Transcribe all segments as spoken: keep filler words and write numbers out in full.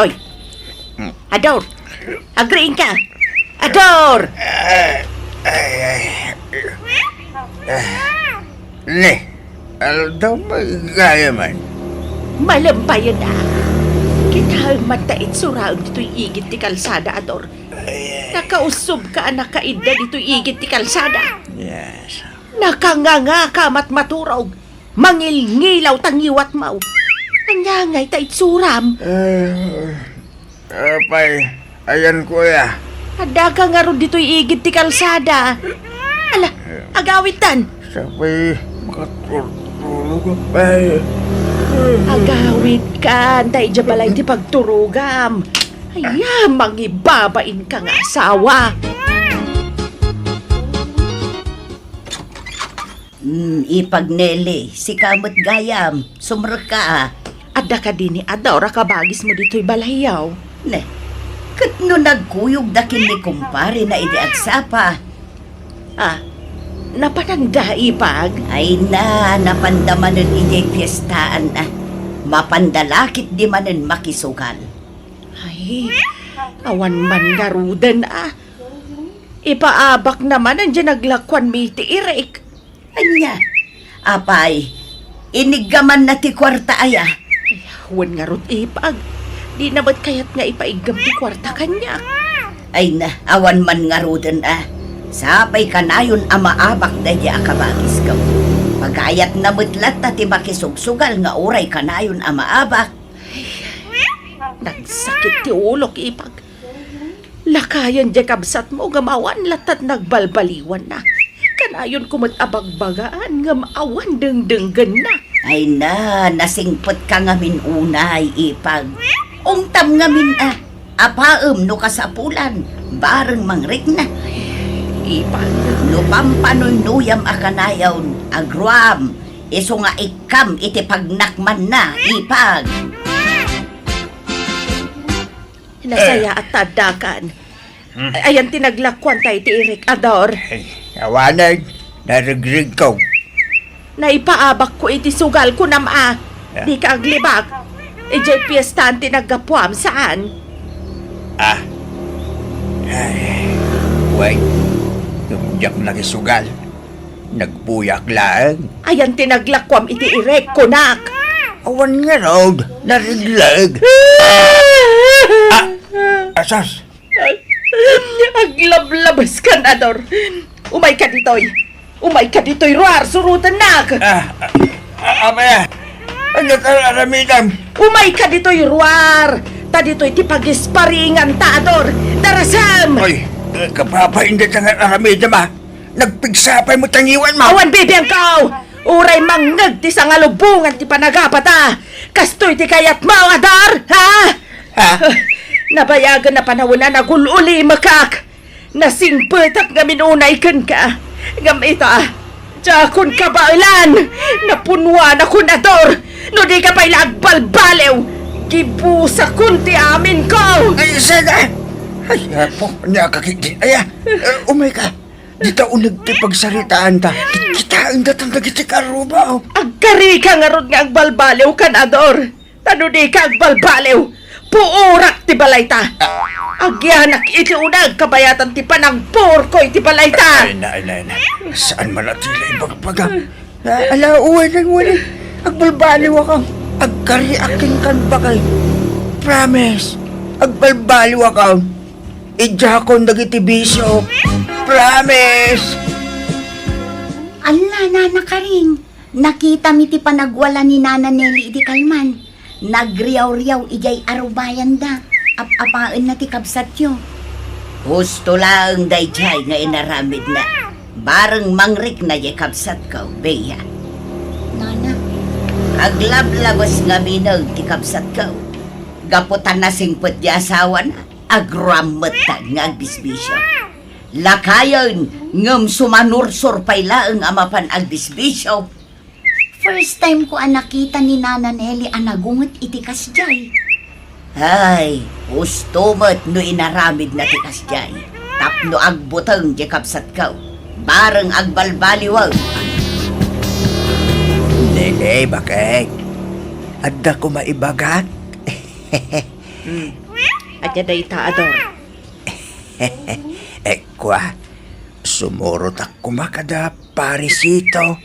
Oy, Ador! Agriingka! Ador! Ay, ay, ay. Ne, aldaw man gayam. Malem payen a. Kitaem man ta itsuraem ditoy igid ti kalsada, Ador. Ay, ay. Nakausubka a nakaidda ditoy igid ti kalsada. Yes. Nakangangaka met maturog. Mangilngilaw ta ngiwatmo. Ania ngay ta itsuram? Eh, apay, ayanko aya. Addaka ngarud ditoy igid ti kalsada. Ala, agawidtan. Sapay makaturturog, apay. Agawidkan, ta idiay balay ti pagturogam. Aya, mangibabainka nga asawa. Mm, Ipag Nelly, sika met gayam, sumrekka a. Adda kadi ni Ador a kabagismo ditoy balayyo? Ne, ket no nagkuyogda ken ni kumparena idi agsapa. Ah, napananda, Ipag? Ay na, napanda manen idiay piestaan a. Mapanda la ketdi manen makisugal. Ay, awan man ngaruden a. Ipaabakna manen diay naglakuanmi iti irik. Ania? Apay, iniggamanna ti kuarta aya? Ay, wen ngarud, Ipag. Dina met kayat nga ipaiggam ti kuarta kaniak. Ay na, awan man ngaruden a. Sapay kanayon a maabak daydiay a kabagisko. Pagayatna met latta ti makisugsugal nga uray kanayon a maabak. Nagsakit ti ulok, Ipag. Lakayen diay kabsatmo ngem awan latta ti nagbalbaliwanna. Kanayonko met a bagbagaan ngem awan dengdenggenna. Ay na, nasingpetka ngamin unay, Ipag. Ungtam ngamin a, apaem no kasapulan, bareng mangrikna. Ipag. No pampanoynuyam a kanayon, agruam, isu nga ikkam iti pagnakmanna, Ipag. Nasayaat ta addakan. Hmm. Ay, ayan ti naglakuanta iti irik, Ador. Ay, awanen, naregregko. Naipaabakko iti sugal, kunam a. Ah. Dika aglibak. Idiay piestaan ti naggapuam, saan? Ah. Ay, wen, ngem diak nakisugal. Nagbuyak laeng. Ayan ti naglakuam iti irik, kunak. Awan ngarud, naregleg. Ah! Asas! Aglablabeskan, Ador. Umayka ditoy. Umayka ditoy, ruar, surotennak. Ah, ah, ah, apay a? Ania ti ar-aramidem? Umayka ditoy, ruar. Ta ditoy ti pagisparinganta, Ador. Darasem! Oy, eh, kababain dayta nga ar-aramidem, a. Nagpigsa pay met ti ngiwatmo. Awan bibiangko! Uray mangngeg ti sangalubongan ti panagapata. Kastoy ti kayatmo, Ador, ha? Ha? Nabayagen a panawen a nagul-ulimekak. Nasingpetak ngamin unay kenka. Ngem ita, diakon kabaelan. Napunuanakon, Ador. No dika pay la agbalbaliw, gibusakon ti aminko. Ay, sada! Ay, apo, ania ka ketdi aya? Eh, umayka. Dita uneg ti pagsaritaanta. Kitkitaen datan dagiti karrubo. Agkarika ngarud nga agbalbaliwkan, Ador. Ta no dika agbalbaliw, puorak ti balayta. Agyanak iti uneg kabayatan ti panangpurko iti balayta. Ay, na, ay, na, ay, na. Saan man a ti la ibagbaga? Ah, ala, uwanen, uwanen. Agbalbaliwakon. Agkariak kenka, bakay. Promise. Agbalbaliwakon. Idiakon dagiti bisio. Promise! Alla, Nana Karing, nakitami ti panagwala ni Nana Nelly idi kalman. Nagriawriaw idiay arubayanda. Ap-apaenna ti kabsatyo. Husto laeng daydiay nga inaramidna. Bareng mangrikna diay kabsatko, Bea. Nana. Aglablabes ngamin ti kabsatko. Gapu ta nasingpet ti asawana. Agruam met nga agbisbisio. Lakayen, ngem sumanursor pay laeng a mapan agbisbisio. First time ko a nakita ni Nana Nelly a nagunget iti kasdiay. Ay, husto met no inaramidna ti kasdiay. Tapno agbuteng ti kabsatko. Bareng agbalbaliwen. Nelly, bakay. Adda koma ibagak. Hmm. Ania dayta, Ador? Ekua, sumurotak koma kada Parisito.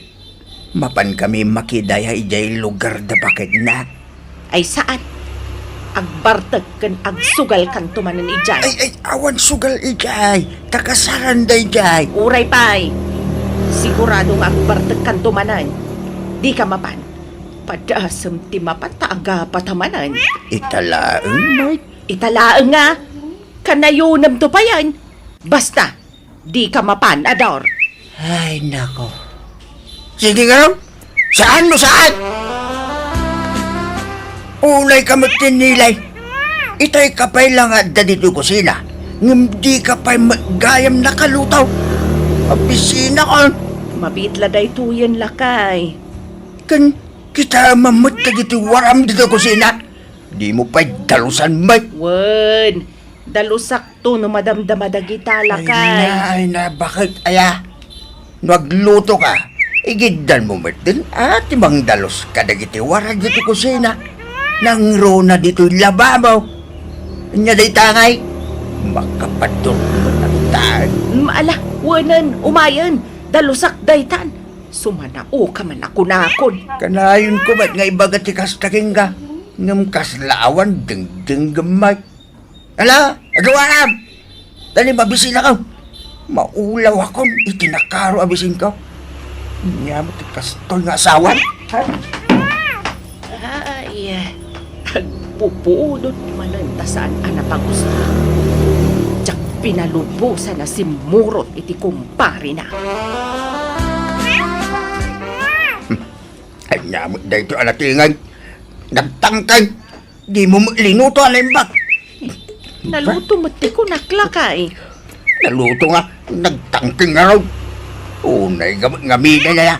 Mapan kami makidaya idiay lugar da baketna. Ay saan. Agbartek ken agsugalkanto manen idiay. Ay, ay, awan sugal idiay. Ta kasaran daydiay. Uray pay. Sigurado nga agbartekkanto manen. Dika mapan. Padasem ti mapan ta agapata manen. Ita laeng, Mike. Ita laeng nga. Kanayonemto payen. Basta, dika mapan, Ador. Ay, nako. Sige nga, saan no saan? Unay ka met ti nilay. Itay ka pay la nga adda ditoy kusina. Ngem dika pay met gayam nakaluto. Abisinakon. Mabiit la daytoyen, lakay. Ken kitaem met dagiti waram ditoy kusina. Dimo pay dalusan met. Wen, dalusak to no madamdama dagita, lakay. Ay na, ay na, baket aya? No agluto ka, igiddan mo met den a ti mangdalus kadagiti waram ditoy kusina. Nangruna ditoy lababo. Ania dayta ngay? Makapadurot na kita. Mm, ala, wenen, umayen. Dalusak daytan. Sumanaoka man a kunakon. Kanayon ko met nga ibaga ti kasta kenka. Ngem kasla awan dengdengngem met. Ala, agawaam! Dali, mabisinakon. Maulawakon iti nakaro a bisinko. Ania met ti kastoy nga asawa? Ha? Ay, agpupudot manen ta saan a napagusto. Diak pinalubosan a simmurot iti kumparena. Ania met daytoy a natinged? Nagtangtang. Dimo met linuto a naimbag. Naluto met ti kunak, lakay. Naluto nga, nagtangtang ngarud. Unay nga, nga midaya.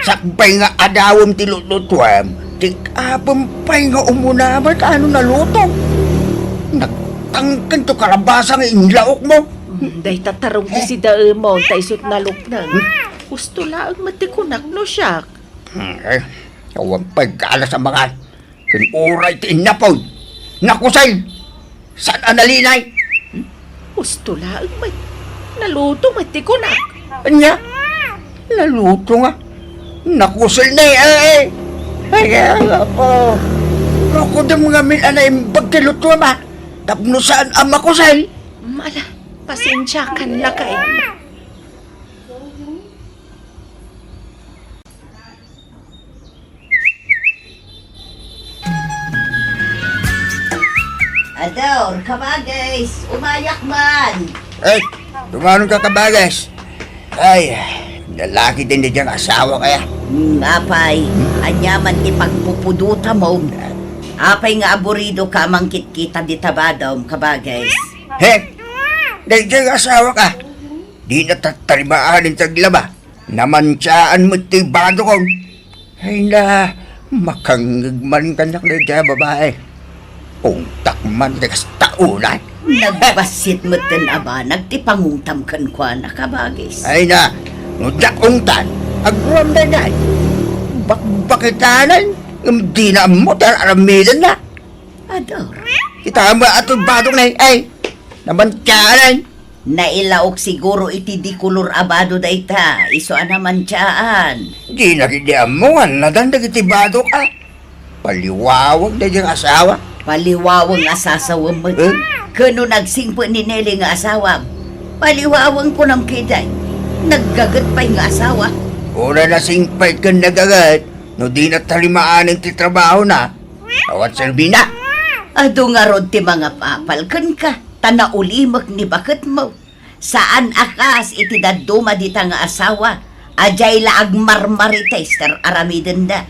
Sakbay nga adawem ti lutlutuem, ti apem pay nga umuna met a no naluto. Nagtangtang to kalabasa nga inlaokmo. Mm, dayta tarong ti sidaemon, ta isut' nalukneng. Husto laeng met ti kunak no siak. Hmm, eh, awan pay galas a mangan. Ken uray ti innapoy, nakusel. Saan a nalinay? Husto laeng met. Naluto met ti kunak. Ania? Naluto nga. Nakusel ni, eh, eh. Ay, ay, apo. Rukudem ngamin a naimbag ti lutuem, a. Tapno saan a makusel. Mala, pasensiakan, lakay. Ador, kabagis, umayak man. Ay, dumanon ka, kabagis. Ay, nalakid din diyang asawa kaya. Hmm, apay, ania man ti pagpupudutam? Apay nga aburido ka mangkitkita dita badom, kabagis? He, daydiay asawa ka. Di na tattarimaan ti aglaba. Namantiaan met ti badokon. Ay na, makangngeg man kaniak daydiay a babai. Ungtak man ti kasta unay. Nagbassit metten a banag ti pangungtam kenkuana, kabagis. Ay na, no diak ungtan, agruam daydiay. Bakbakitanan, ngem dina ammo ti ar-aramidenna. Ador. Kitaem a ti badok na, ay, namantiaan. Nailaok siguro iti di kolor a bado dayta, isu a namantiaan. Dina ketdi ammo nga nadan dagiti badok, a. Paliwaweng daydiay nga asawa. Paliwaweng a sasawem met. Eh? Ken no nagsingpet ni Nelly nga asawam, paliwaweng kunam ketdi. Naggaget pay nga asawa. Uray nasingpet ken nagaget, no dina tarimaanen ti trabahona, awan serbina. Adu ngarud ti mangapapal kenka, ta naulimek ni baketmo. Saan a kas iti dadduma dita nga asawa, a diay la agmarmarites ti ar-aramidenda.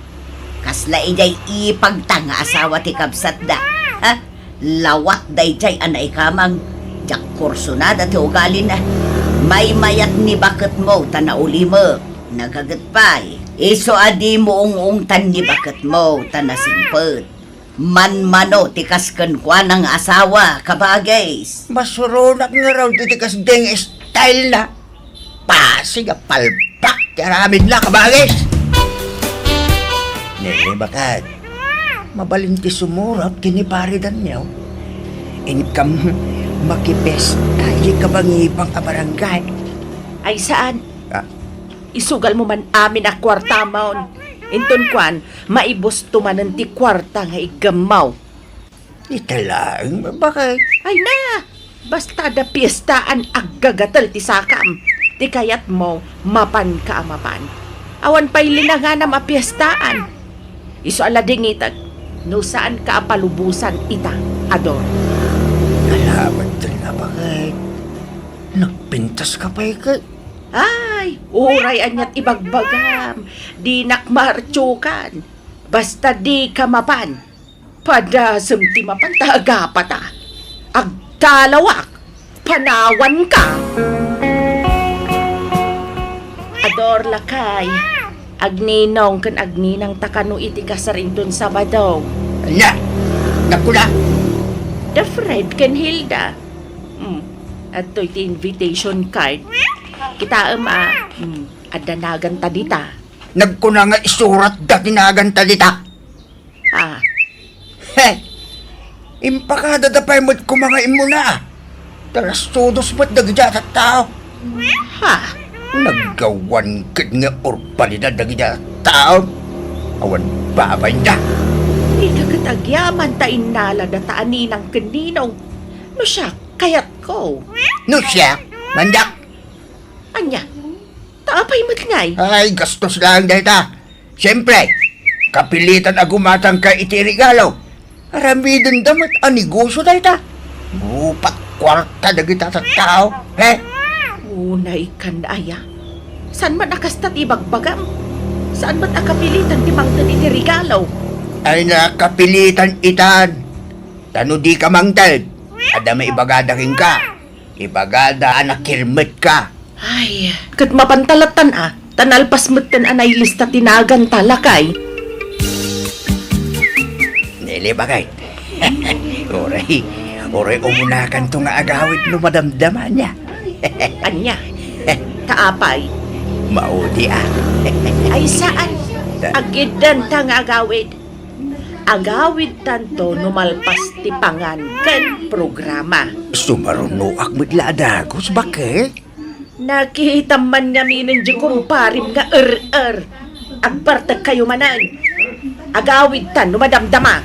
Kasla idiay ipagta nga asawa ti kabsatda. Ha? Lawat daydiay a naikamang, diak kursunada ti ugalina. Maymayat ni baketmo ta naulimek, nagaget pay. Isu a dimo ung-ungtan ni baketmo ta nasingpet. Manmano ti kas kenkuana nga asawa, kabagis. Masuronak ngarud iti kasdiay nga style na. Pasig a palpak ti aramidna, kabagis. Ni, baket. Mabalin ti sumurot ken ni Pare Daniel. Inkam makipesta idiay kabangibang a barangay. Ay, saan? Ah. Isugal mo man amin a kuartamon. Inton kuan, maibusto manen ti kuarta nga iggammaw. Ita laeng, bakit? Ay na! Basta da piestaan, aggagatel ti sakam. Ti kayatmo, mapanka a mapan. Awan pay linanganam a piestaan. Isu a ladingitek, no saanka a palubosan ita, Ador. Nalabat ken a bakit? Nagpintas ka pay ket? Ay, uray aniat ibagbagam. Dinak maartiokan. Basta dika mapan. Padasem ti mapan ta agapata. Agtalawak. Panawanka. Ador, lakay. Agninong ken agninang ta kano iti kasar inton Sabado. Ania? Nakuna? Da Fred ken Hilda. Hmm. Adtoy ti invitation card. Kitaem a. Hmm. Adda naganta dita. Nagkuna nga isuratda ti naganta dita. Ah. He! Impakadada pay met koma nga immuna, a. Talastudos met dagiti a tattao. Ha? Naggawan ket nga urbanidad dagiti a tattao. Awan babayda. Ita ket agyaman ta innalada ta a ninang ken ninong. No siak, kayatko. No siak, mandak. Ania? Ta apay met ngay? Ay, gastos laeng dayta. Siempre, kapilitan a gumatangka iti regalo. Aramidenda met a negosio dayta. Rupat kuarta dagita tattao, he? Unay kan aya. Saan man a kasta ti ibagbagam? Saan met a kapilitan ti mangted iti regalo? Ay, nakapilitan itan. Ta no dika mangted, adda maibagada kenka. Ibagada a nakirmetka. Ay, ket mapanta lattan a, ta nalpas metten a nailista ti naganta, lakay. Nili, bakit? Uray, uray umunakanto nga agawid no madamdama ania. Ania? Ta apay? Maudi a. Ay, saan? Agiddanta nga agawid. Agawidtanto no malpas ti pangan ken programa. Sumarunoak met la a dagus, bakit? Nakitam man ngaminen di kumparim nga er-er. Agbartekkayo manen. Agawidtan no madamdama.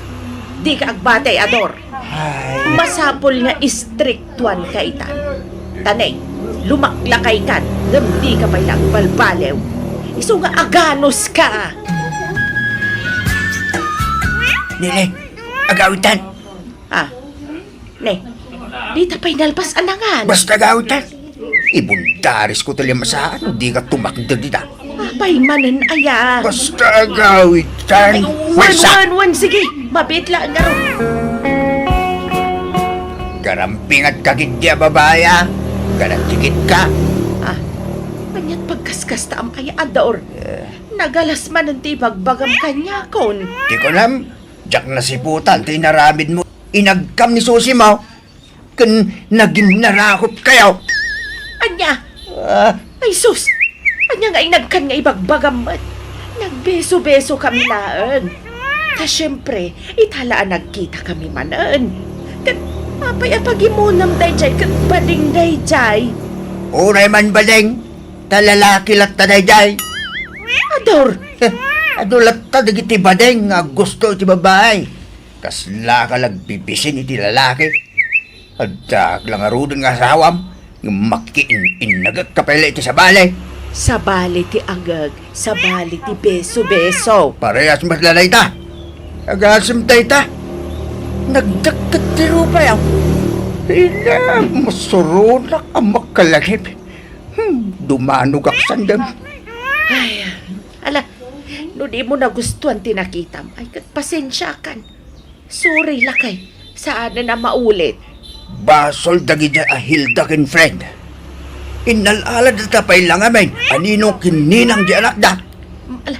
Dika agbatay, Ador. Ay. Masapul nga istriktuanka itan. Ta ne, lumaklakaykan, ngem dika pay la agbalbaliw. Isu nga aganuska. Nene, agawidtan. Ah. Ne, dita pay nalpas a nangan. Basta agawidtan. Ibundarisko ti limasaan, dika tumakder dita. Apay manen aya? Basta agawidtan. Ay, wen, wen, wen, sige. Mabiit la, ngarud. Garampingatka ketdi a babai, a. Garatikit ka. Ah, aniat pagkaskasta am aya, Ador? Eh. Nagalas manen ti ibagbagam kaniakon. Ti kunam, diak nasiputan ti inaramidmo. Inagkam ni Susi mo. Ken naginnarakopkayo. Ania? Ah. Ay sus! Ania nga inagkan nga ibagbagam met? Nagbeso-besokami laeng. Ta siempre, ita la a nagkitakami manen. Ket apay a pagimonam daydiay ket bading daydiay? Uray man bading, ta lalaki latta daydiay. Ador! Eh, adu latta dagiti bading nga aggusto iti babai. Kaslaka la agbibisin iti lalaki. Addaak la ngaruden nga asawam, ngem makiin-innagek ka pay la iti sabali. Sabali ti agek, sabali ti beso-beso. Parehas met la dayta. Agasem dayta. Nagdakket ti rupayam. Ina, masuronak a makalagip. Hmm, dumanogak sandem. Ay, ala, no di mo nagustuan ti nakitam, ay ket pasensiakan. Sorry, lakay. Saanen a maulit. Basol dagiti a Hilda ken Fred. Innal-aladda ta pay la ngamin a ninong ken ninang di anakda. Mm, ala,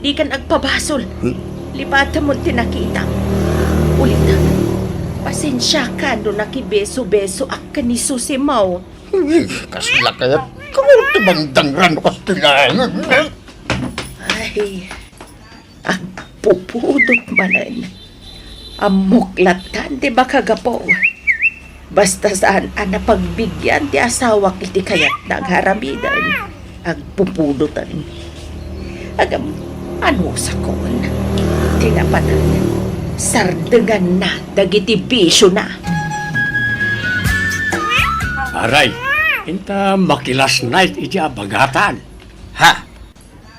dikan agpabasol. Hmm? Lipatemon ti nakitam. Ulitek, pasensiakan no nakibeso-besoak ken ni Susi mo. Uy, kasla kayat ko ti bandangran no kastilaengen. Ay, agpupudot manen. Ammok lattan ti makagapu. Basta saan a napagbigyan ti asawak iti kayatna nga aramiden, agpupudoten. Agam, anusakon ti napatan, sardenganna dagiti bisiona. Aray, inta makilas night iti abagatan. Ha?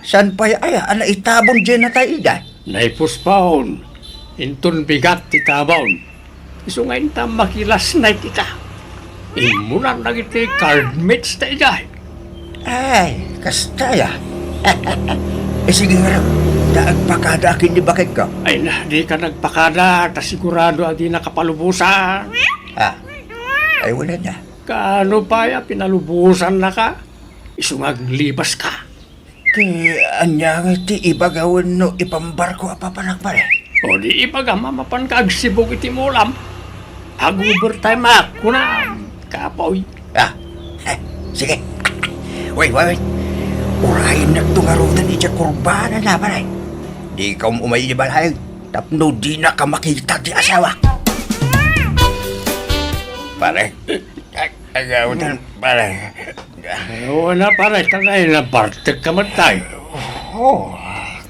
Saan pay aya a naitabon diay natay ida? Naipuspaon. Inton bigat ti tabon. Isu nga inta makilas night ita. Immunan dagiti card mates ta idiay. Ay, kasta ya. Eh, sige ngarud, ta agpakada akin ni baketko. Ay na, di ka nagpakada, ta sigurado a di nakapalubosan. Ah, ay, wala na. Kaano pay a pinalubosan na ka? Isu nga aglibas ka. Ti ania nga ti ibaga wenno ipambarko a papanak, pare? O di ibagam a mapan ka agsibog iti mulam. Ag-overtime ak, kunam, kapoy. Ah, eh, sige. Wait, wait, wait. Urayennakto ngaruden iti kurbana na, pare. Di ka um-, umay di balay. Tapno di na ka makita ti asawa. Pare, ag-, agawitan, pare. Ay, wala, pare. Tanay, nabartek ka man tayo. Oh,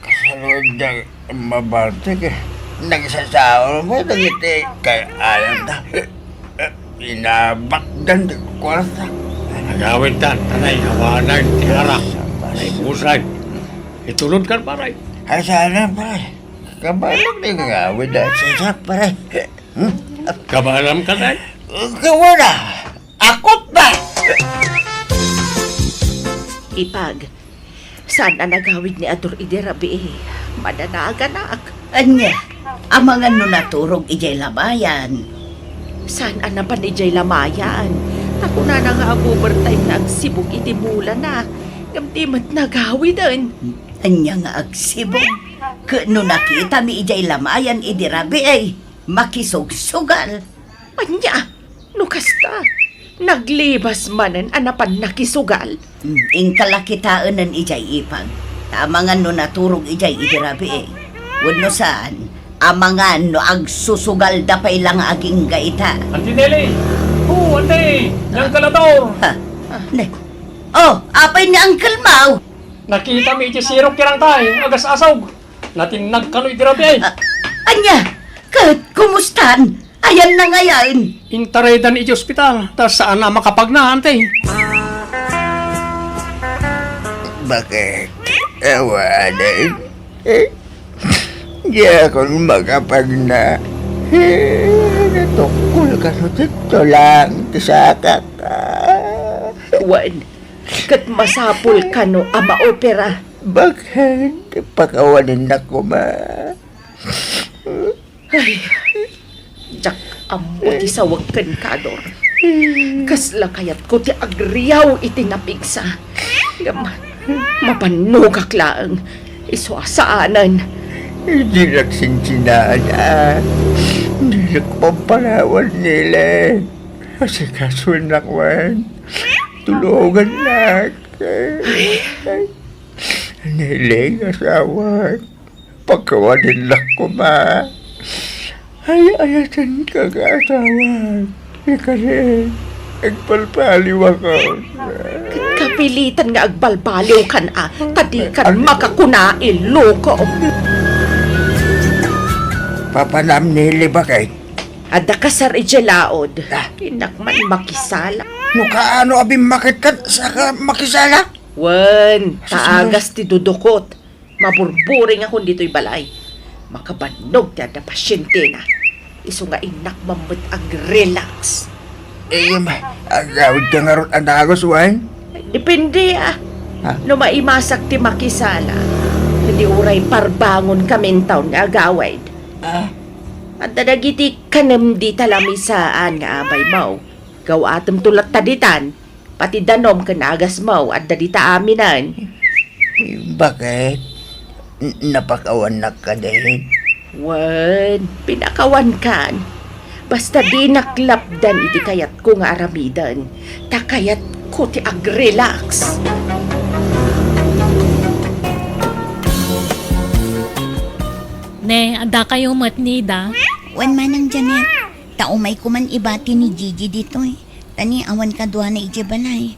kasaluda mabartek eh. Nagsasaol mo, dagiti kay alam ta. Inabakdan ti kwarta. Agawitan, tanay, awanan, ti arak. Ay, busay. Itulod kan, pare. Ay, sana, pare. Kabaelam ti nga awid a sisak, pare. Hmm? Kabaelam ka, tay? Kawana. Akot ba? Ipag, saan a nagawid ni Ador idi rabii? Mananaganak. Ania, amangan no naturog idiay lamayan. Saan a napan idiay lamayan? Ta kunana nga ag-overtime nga agsibog iti bulana. Ngem di met nagawiden. Ania nga agsibog? Ket no nakitami idiay lamayan idi rabii, makisugsugal. Ania? No kasta, naglibas manen a napan nakisugal? Hmm, inka la kitaenen idiay ipag. Ta amangan no naturog idiay idi rabii. Wenno saan, amangan no agsusugalda pay la nga agingga ita. Auntie Nelly! Oh, Auntie! Ni Uncle Ador! Ha? Ne? Oh, apay ni Uncle Mau? Nakitami iti sirok ken tay, agas-asog. Natinnag kano idi rabii. Ah, ania? Ket kumustan? Ayanna ngayen? Intaraydan iti ospital, ta saan a makapagna, Auntie. Bakit? Awanen? Eh, diakon makapagna. Eh, natukkol kano ti tulang ti sakak. Wen, ket masapul kano a maopera. Bakit? Pakawanennak koma. Ay, diak ammo ti sawek kenka, Ador. Kasla kayatko ti agriaw iti napigsa. Ngem, mabannogak laeng. Isu a saanen. Dinak sinsinaan, ah. Dinak pampalawan, Nele. Asikasoennak man. Tulongannak. Ay. Nele, asawak. Pakawanennak koma. Ay, ayatenka nga asawa. Ikari, agbalbaliwak. Ket kapilitan nga agbalbaliwkan a, ta dikan makakuna, iloko. Papanam ni Libakay. Adda kasar idiay laod. Ah. Innak man makisala. No kaano a bimmaketkan, saka makisala? Wen, ta agas ti dudukot. Maburburing akon ditoy balay. Makabannog ti adda pasientena. Isu nga innak man met ag-relax. Em, agawidka ngarud a dagus, wen? Depende, ah. Ha? No maimasak ti makisala, ket di uray parbangon kami intawn nga agawid. Ah? Adda dagiti kanem dita lamisaan nga abaymo. Gaw-atemto latta ditan. Pati danom ken agasmo, adda dita aminen. Bakit? N-, napakawannak kadin? Wen, pinakawankan. Basta dinak lapdan iti kayatko nga aramiden, ta kayatko ti ag-relax. Ne, adda kayo met ni Ida? Wen, Manang Janet, ta umayko man ibati ni Gigi ditoy. Ta ni awan kaduana idiay balay.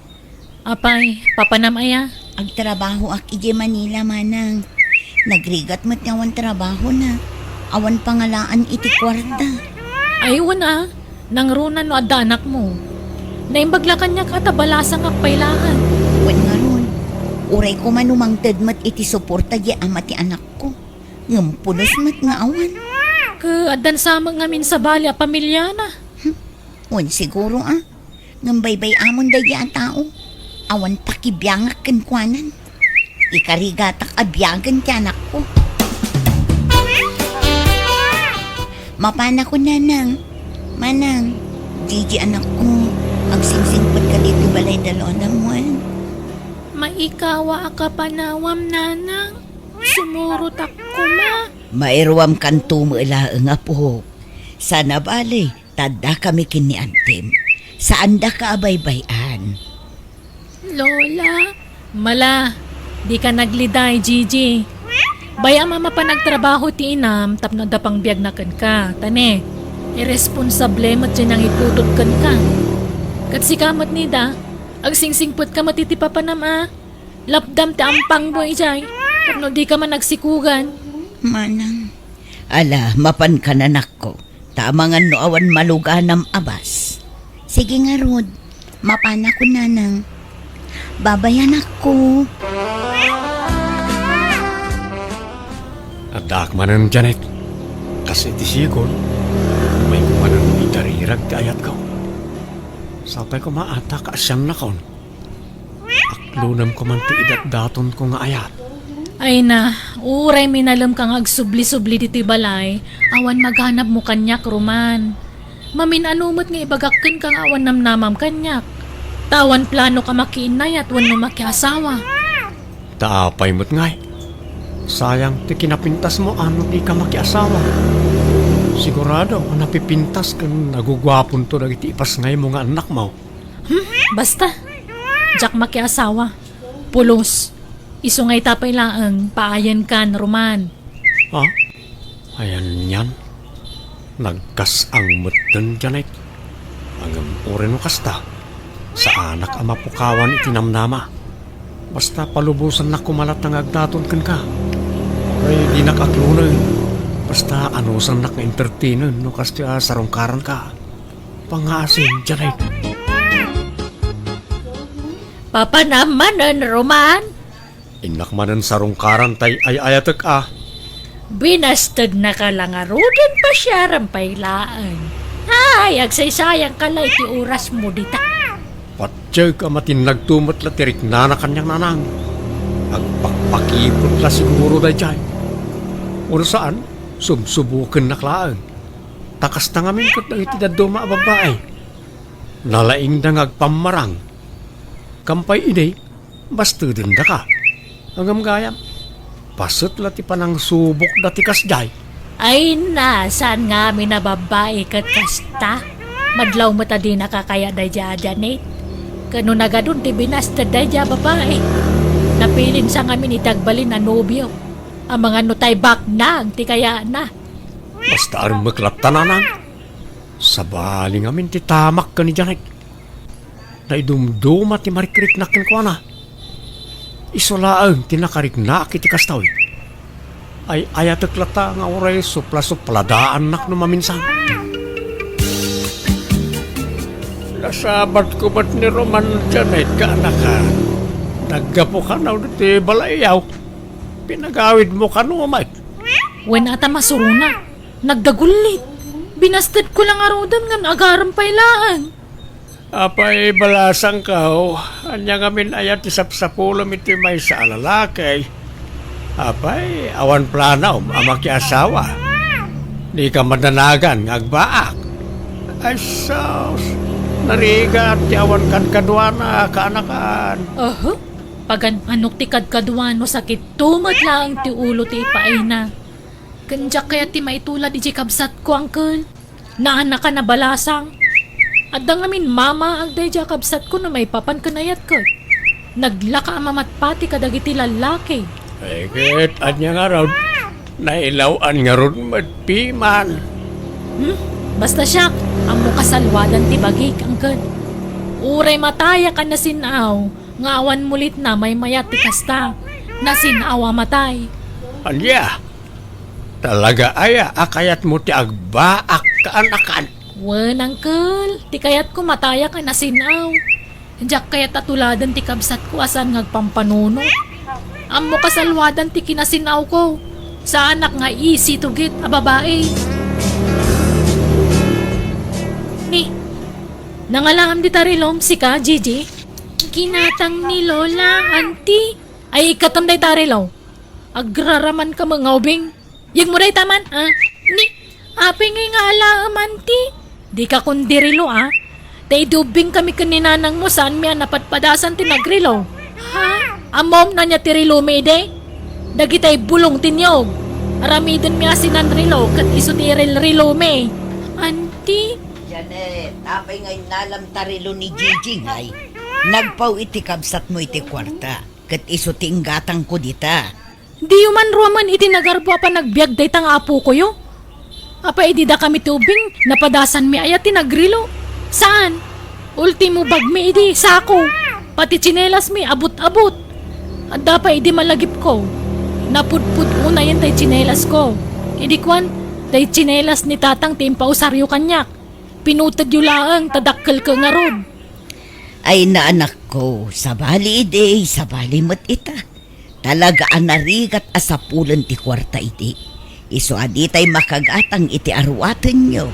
Apay, papanam aya? Agtrabahoak idiay Manila, Manang. Nagrigat met nga awan trabahona. Awan pangalaan iti kuarta. Ay, wen a. Nangruna no adda anakmo. Naimbag la kaniak a ta balasangak pay laeng. Wen ngarud, uray koma no mangted met iti suporta diay ama ti anakko. Ngem pulos met nga awan. Ket addan sa met ngamin sabali a pamiliana. Hmm. Wen siguro a. Ngem baybay-amon daydiay a tao. Awan pakibiangak kenkuanan. Ikarigatak a biagen ti anakko. Mapanakon, Nanang. Manang, Gigi anakko, agsingsingpetka ditoy balay da Lola Muan. Maikawa a kapanawam, Nanang. Sumurotak koma. Mairuamkanto met laeng, Apo. Sana bale, ta addakami ken ni Antim. Saandaka a baybay-an. Lola, mala, dika nagliday, Gigi. Bay-am a mapan agtrabaho ti inam tapno adda pangbiagna kenka. Ta ne, irresponsable met diay nangiputot kenka. Ket sika met, Nida, agsingsingpetka met iti papanam a. Lapdam ti ampangmo idiay, tapno dika man agsikugan. Manang. Ala, mapankan, anakko, ta amangan no awan maluganam a bas. Sige ngarud, mapanakon, Nanang. Babayanakko. Addaak manen, Janet. Kas iti sigud, umayko manen itarirag ti ayatko. Sapay koma a ta kaasiannakon. Aklonem koman ti idatdatonko nga ayat. Ay na, uray minalem ka nga agsubli-subli ditoy balay, awan maganabmo kaniak, Roman. Mamin-ano met nga ibagak kenka nga awan namnamam kaniak. Ta awan planok a makiinnayat wenno makiasawa. Ta apay met ngay? Sayang ti kinapintasmo a no dika makiasawa. Sigurado a napipintas ken naguguaponto dagiti ipasngaymo nga annakmo. Hmm? Basta, diak makiasawa. Pulos. Isu nga ita pay laeng, paayankan, Roman. Ha? Ayan yan. Nagkas-ang metten, Janet. Ngem uray no kasta, saanak a mapukawan iti namnama. Basta palubosannak koma latta nga agdaton kenka. Uray dinak aklonen. Basta anusannak nga entertainen no kastoy a sarungkaranka. Pangngaasim, Janet. Papanam manen, Roman? Innak manen sarungkaran tay ay-ayatek a. Binastednaka la ngaruden pasiarem pay laeng. Ay, agsaysayangka la iti orasmo dita. Patiek a matinnagto met la ti riknana kaniak, Nanang. Agpakpakipot la siguro daydiay. Wenno saan, subsubokennak laeng. Ta kasta ngamin ket dagiti dadduma a babbai. Nalaingda nga agpammarang. Kampay idi, bastedendaka. Ngem gayam, paset la ti panangsubokda ti kasdiay. Ay na, saan ngamin a babbai ket kasta? Madlaw met a dinaka kayat daydiay a Janet. Ket no nagadun ti binasted daydiay a babbai, napilinsa ngamin iti agbalin a nobio. Amangan no tay baknang ti kayatna. Basta armek latta, Nanang. Sabali ngamin ti tamak ken ni Janet. Naidumduma ti marikriknak kenkuana. Isu laeng ti nakariknaak iti kastoy. Ay-ayatek latta nga uray supla-supladaannak no maminsan. Nasabatko met ni Roman, Janet, kaanakan. Naggapuka no ditoy balayyo. Pinagawidmo kano met? Wen a ta masurona. Nagdagullit. Binastedko la ngaruden ngem agarem pay laeng. Apay, balasangko, ania ngamin aya ti sapsapulem iti maysa a lalaki? Apay, awan planom a makiasawa? Dika madanagan nga agbaak? Ay sus, narigat ti awan kadkaduana, kaanakan. Aha, pagan-anok ti kadkaduan no sakit to met laeng ti ulo ti ipaayna. Ken diak kayat ti maitulad idiay kabsatko, uncle. Naanakan a balasang. Adda ngamin mamaag daydiay a kabsatko no maipapan ken ayatko. Naglaka a mamatpati kadagiti lallaki. Ay, ket ania ngarud? Nailaw-an ngarud met piman. Hmm? Basta siak, ammo kasalwadan ti bagik, angkel. Uray matayak a nasin-aw, nga awan mulitna maymayat ti kasta. Nasin-aw a matay. Ania? Talaga aya a kayatmo ti agbaak kaan a kaan? Wen, angkel, ti kayatko matayak a nasin-aw. Diak kayat a tuladen ti kabsatko a saan nga agpampanunot. Ammo kasalwadan ti kinasin-awko. Saanak nga easy to get a babai. Ni, nangalaam dita rilom sika, Gigi? Ginatang ni Lola, Auntie. Ay, ikkatam dayta rilo. Agraraman ka nga ubing. Yegmo dayta man, ah? Ni, apay ngay nga alaem, Auntie? Dika kundi rilo, ah. Ta idi ubbing kami ken ni nanangmo, saanmi a napadpadasan ti nagrilo. Ha? Ammom no ania ti rilomi idi? Dagitay bulong ti niyog. Aramidenmi a sinanrilo ket isu ti irilrilomi. Auntie? Janet, apay nga innalam ta rilo ni Gigi ngay? Nagpaw iti kabsatmo iti kuarta, ket isu ti inggatangko dita. Diyo man ruamen iti nagarbo a panagbiag dayta nga apokoyo? Apay idi dakami ti ubing, napadasanmi aya ti nagrilo? Saan? Ultimo bagmi idi sako. Pati tsinelasmi abut-abut. Adda pay idi malagipko. Napudpud unayen tay tsinelasko. Idi kuan, tay tsinelas ni tatang ti impausaryo kaniak. Pinutedyo laeng ta dakkelko ngarud. Ay, naanakko, sabali idi, sabali met ita. Talaga a narigat a sapulen ti kuarta idi. Isu a ditay makagatang iti aruatenyo.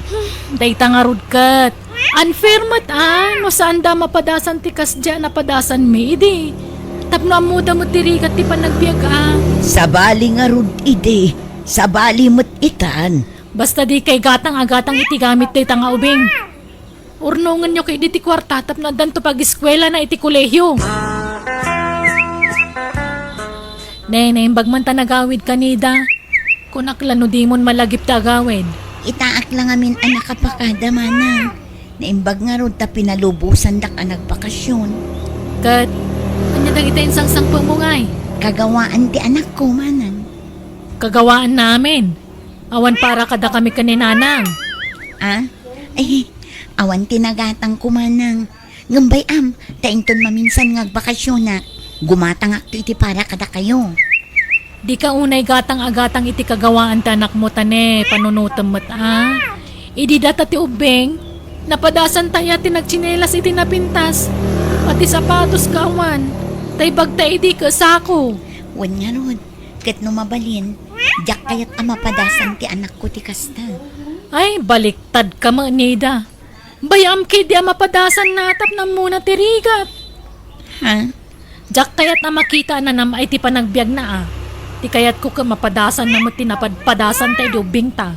Dayta ngarud ket. Unfair met, ah, no saanda mapadasan ti kasdiay a napadasanmi idi. Tapno ammoda met ti rigat ti panagbiag, ah. Sabali ngarud idi. Sabali met itan. Basta dikay gatang a gatang iti gamit dayta nga ubing. Urnongenyo ketdi ti kuarta tapno addanto pagiskuelana iti kolehio. Ne, naimbag man ta nagawid ka, Nida. Kunak la no dimon malagip ti agawid. Itaak la ngamin a nakapakada, manang. Naimbag ngarud ta pinalubosandak a nagbakasyon. Ket, ania dagiti insangsangpetmo ngay? Kagawaan ti anakko, manang. Kagawaan namin. Awan para kadakami ken ni Nanang. Ah? Ay, awan ti nagatangko, manang. Ngem bay-am, ta inton maminsan nga agbakasyonak, gumatangakto iti para kadakayo. Dika unay gatang a gatang iti kagawaan ti anakmo, ta ne, panunotem met, a. Idi data ti ubbing, napadasanta aya ti nagtsinelas iti napintas. Pati sapatos ka awan, ta ibagta idi ket sako. Wen ngarud, ket no mabalin, diak kayat a mapadasan ti anakko ti kasta. Ay, baliktad ka met, Nida. Bay-am ketdi a mapadasanna tapno ammona ti rigat. Ha? Diak kayat a makita a nanam-ay ti panagbiagna, a. Ti kayatko ket mapadasanna met ti napadpadasanta idi ubbingta.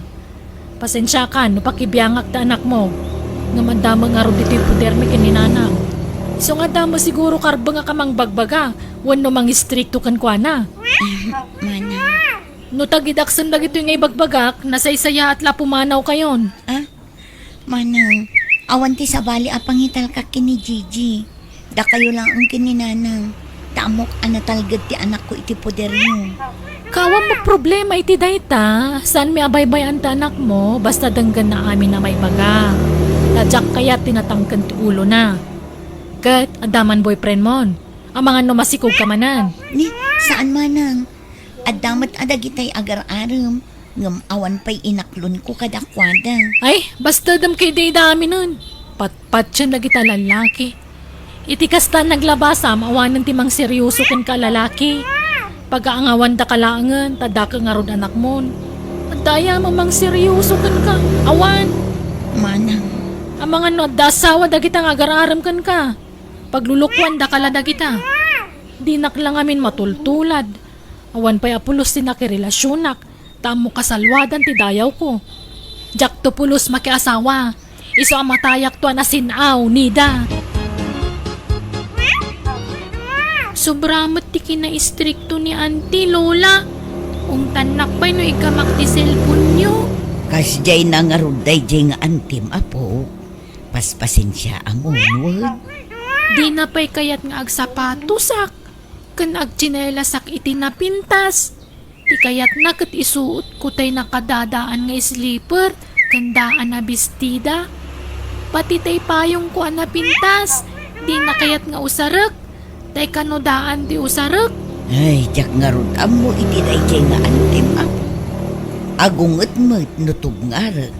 Pasensiakan no pakibiangak ti anakmo. Ngem adda met ngarud ditoy podermi ken ni Nanang. Isu nga adda met siguro karbengnga a mangbagbaga wenno mangistrikto kenkuana. Manang. No tagidaksem dagitoy nga ibagbagak, nasaysayaat la a pumanawkayon. Ah? Manang, awan ti sabali a pangitalkak ken ni Gigi. Dakayo laeng ken ni Nanang, ta ammok a natalged ti anakko iti poderyo. Kaawan met problema iti dayta, saanmi a baybay-an ti anakmo, basta denggenna amin a maibaga. Ta diak kayat ti natangken ti ulona. Ket, adda man boyfriendmon. Amangan no masikogka manen. Ni, saan, Manang. Adda met a dagitay agar-arem, ngem awan pay inaklonko kadakuada. Ay, bastedem ketdi idi aminen. Patpatien dagita lallaki. Iti kasta, naglabasam awanen ti mangserioso kenka a lalaki. Pagaangawandaka laengen, ta adda ket ngarud anakmon. Adda aya a mangserioso kenka? Awan. Manang. Amangan no adda asawa dagita nga agar-arem kenka. Paglulukoandaka la dagita. Dinak la ngamin matultulad. Awan pay a pulos ti nakirelasionak, ta ammo kasalwadan ti dayawko. Diakto pulos makiasawa. Isu a matayakto a nasin-aw, Nida. Sobra met ti kinaistrikto ni Auntie, Lola. Ungtannak pay no iggamak ti cellphone-yo. Kasdiay na ngarud daydiay nga antim, apo. Paspasensiaam, wen. Dina pay kayat nga agsapatosak ken agtsinelasak iti napintas. Ti kayatna ket isuotko tay nakadadaan nga slipper ken daan a bestida. Pati tay payongko a napintas, dina kayat nga usarek. Tay kano daan ti usarek? Ay, diak ngarud ammo iti daydiay nga antem, Apo. Agunget met no tubngarek.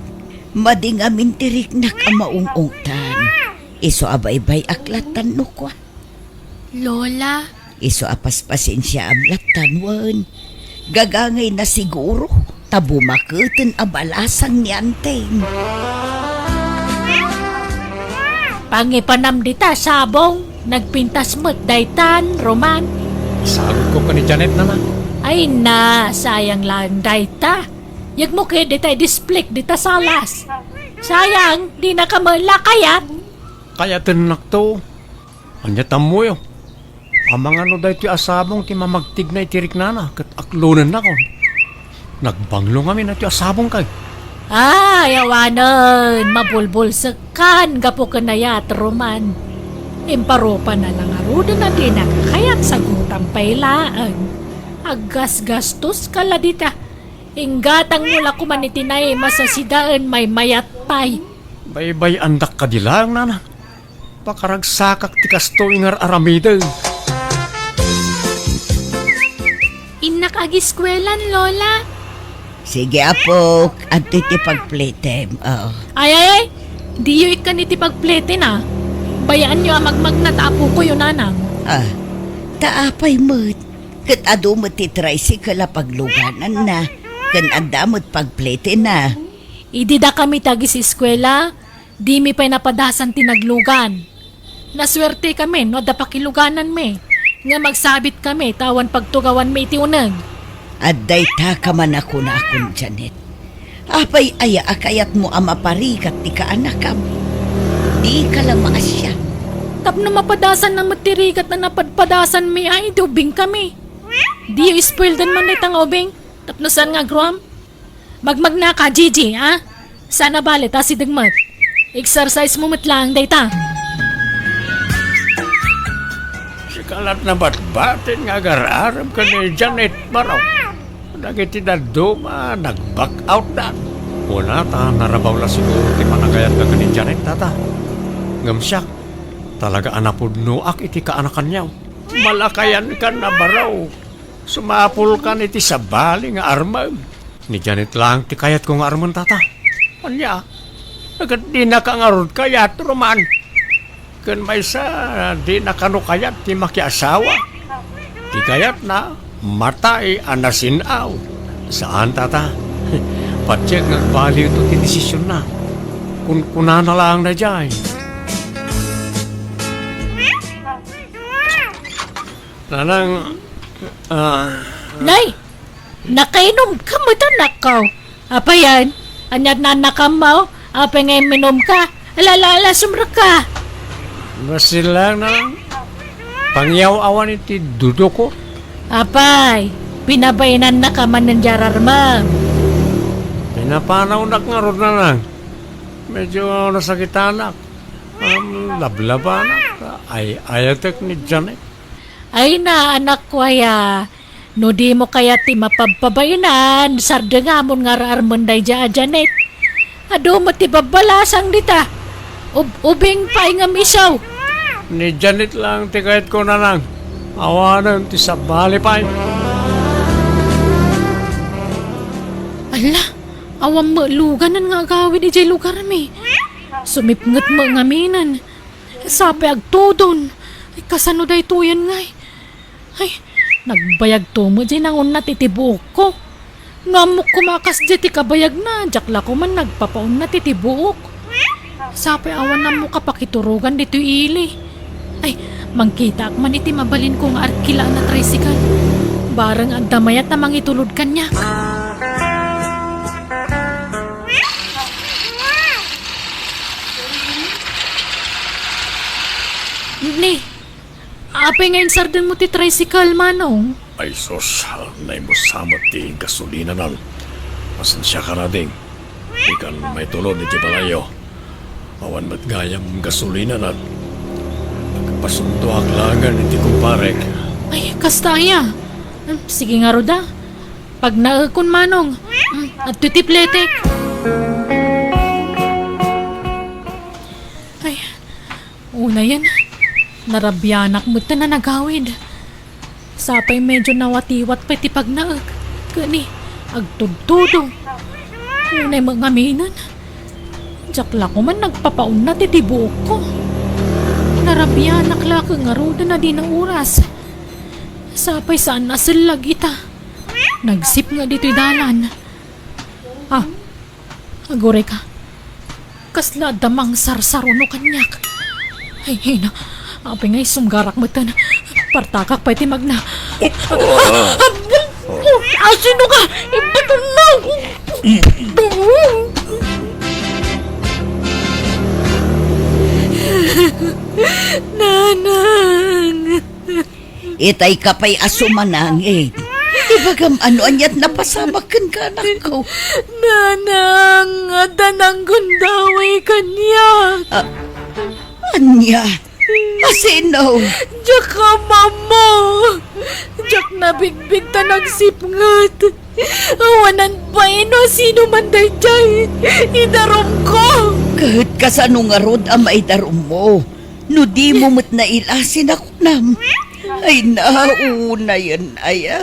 Madi ngamin ti riknak a maung-ungtan. Isu a baybay-ak lattan no kua. Lola. Isu a paspasensiaam lattan wen. Gagangayna siguro, ta bumaketen a balasang ni Anteng. Pangipanam dita, sabong. Nagpintas met daytan, Roman. Saguko ken ni Janet, Nana. Ay na, sayang laeng dayta. Yegmo ket dita idisplik dita salas. Sayang, dinaka met la kayat. Kayatennakto. Ania tammoyo? Amangan no daytoy a sabong ti mamagtigna iti riknana ket aklonennakon. Nagbanglo ngamin daytoy a sabong kay. Ay, awanen, mabulbulsekkan gapu ken ayat, Roman. Imparupa na la ngaruden a dinaka kayat, sagutam pay laeng. Aggasgastoska la dita. Inggatangmo la koman iti naimas a sidaen, maymayat pay. Baybay-andak kadi laeng, Nana. Pakaragsakak ti kastoy nga ar-aramiden. Innak agiskuelan, Lola. Sige, apok. Adtoy ti pagpletem. Oo. Ay, ay, ay. Diyo ikkan iti pagpleten, a. Bayaanyo a magmagna ta apokoyo, Nanang. Ah, ta apay met? Ket adu met ti tricycle a paglugananna, ken adda met pagpletena. Idi dakami ti agiseskuela, dimi pay napadasan ti naglugan. Nasuertekami no adda pakilugananmi, ngem agsabitkami ta awan pagtugawanmi iti uneg. Adda ita kaman a kunakon, Janet. Apay aya a kayatmo a maparigat ti kaanakam? Dika la maasian. Tapno mapadasanna met ti rigat a napadpadasanmi, ay, idi ubingkami. Diyo ispoildan man dayta nga ubing, tapno saan nga agruam? Magmagnaka, Gigi, a? Saan a bale ta asideg met. Exercise mo met laeng dayta. Sika lat nabatbatin nga agar-arem ken ni Janet, baro. Dagiti dadduma, nag-back out dan. Kuna ta narabaw la siguro ti panagayatda ken ni Janet, tata. Ngem siak, talaga a napudnoak iti kaanakanyo. Malakayankan a baro. Sumapulkan iti sabali nga armem. Ni Janet laeng ti kayatko nga armen, tata. Ania? Ket dinaka ngarud kayat, Roman. Ken maysa, dina kano kayat ti makiasawa. Ti kayatna, matay a nasin-aw. Saan, tata. Patiek nga agbalioto ti desisionna. Kunkunana laeng daydiay. Nanang, ah, Nay! Nakainumka met, anakko. Apay, ania ti naannakammo? Apay nga imminumka? Ala, ala, ala, sumrekka. Basi laeng, Nanang. Pangiyaw-awan iti dudoko. Apay, pinabainannaka manen di ararmem. Pinapanawnak ngarud, Nanang. Medyo nasakitanak. Um, lablabanak. Ay-ayatek ni Janet. Ay na, anakko aya, no dimo kayat ti mapabpabainan, sardengamon nga ar-armen daydiay a Janet. Adu met ti babbalasang dita. Ub-, ubing pay ngem isu. Ni Janet laeng ti kayatko, Nanang. Awanen ti sabali pay. Ala, awan met luganan nga agawid idiay lugarmi. Sumipnget met ngaminen. Sapay agtudon. Ay, kasano daytoyen ngay? Ay, nagbayagto met diay nangunnat iti buokko. No ammok koma a kasdiay ti kabayagna, diak la koman nagpapaunnat iti buok. Sapay awan ammok a pakiturogan ditoy ili. Ay, mangkitaak man iti mabalinko nga arkila a tricycle. Bareng adda mayat a mangitulod kaniak. Ni, apay nga insardenmo ti tricycle, Manong? Ay sus, naimusa met ti gasolinanan. Pasensiakan, ading. Dikan maitulod iti balayyo. Awan met gayam gasolinanan. Nagpasundoak laengen iti kumparek. Ay, kasta aya. Hmm, sige ngarud a. Pagnaekon, Manong. Hmm, adtoy ti pletek. Nayen, narabianak met ta nanagawid. Sapay medyo nawatiwat pay ti pagnaek, ken ni, agtudtudo. Unay met ngaminen, diak la koman nagpapaunat iti buokko. Narabianak la ket ngaruden a dina oras. Sapay saan a sellag ita. Nagsipnget ditoy dalan. Ah, aguray ka. Kasla adda mangsarsaruno kaniak. Ay, ay na. Apay nga isunggarak metten. Partakak pay ti magna. Asino ka? Ipatunnaw! Nanang! Itay ka pay a sumanangit. Ibagam ano aniat napasamak kenka, anakko. Nanang, adda nanggundaway kaniak. Ah, ania? Asino? Diak ammo. Diak nabigbig ta nagsipnget. Awanan bain no sino man daydiay. Idarumko. Ket kasano ngarud a maidarummo? No dimo met naila, sinakunam. Ay, naunayen aya.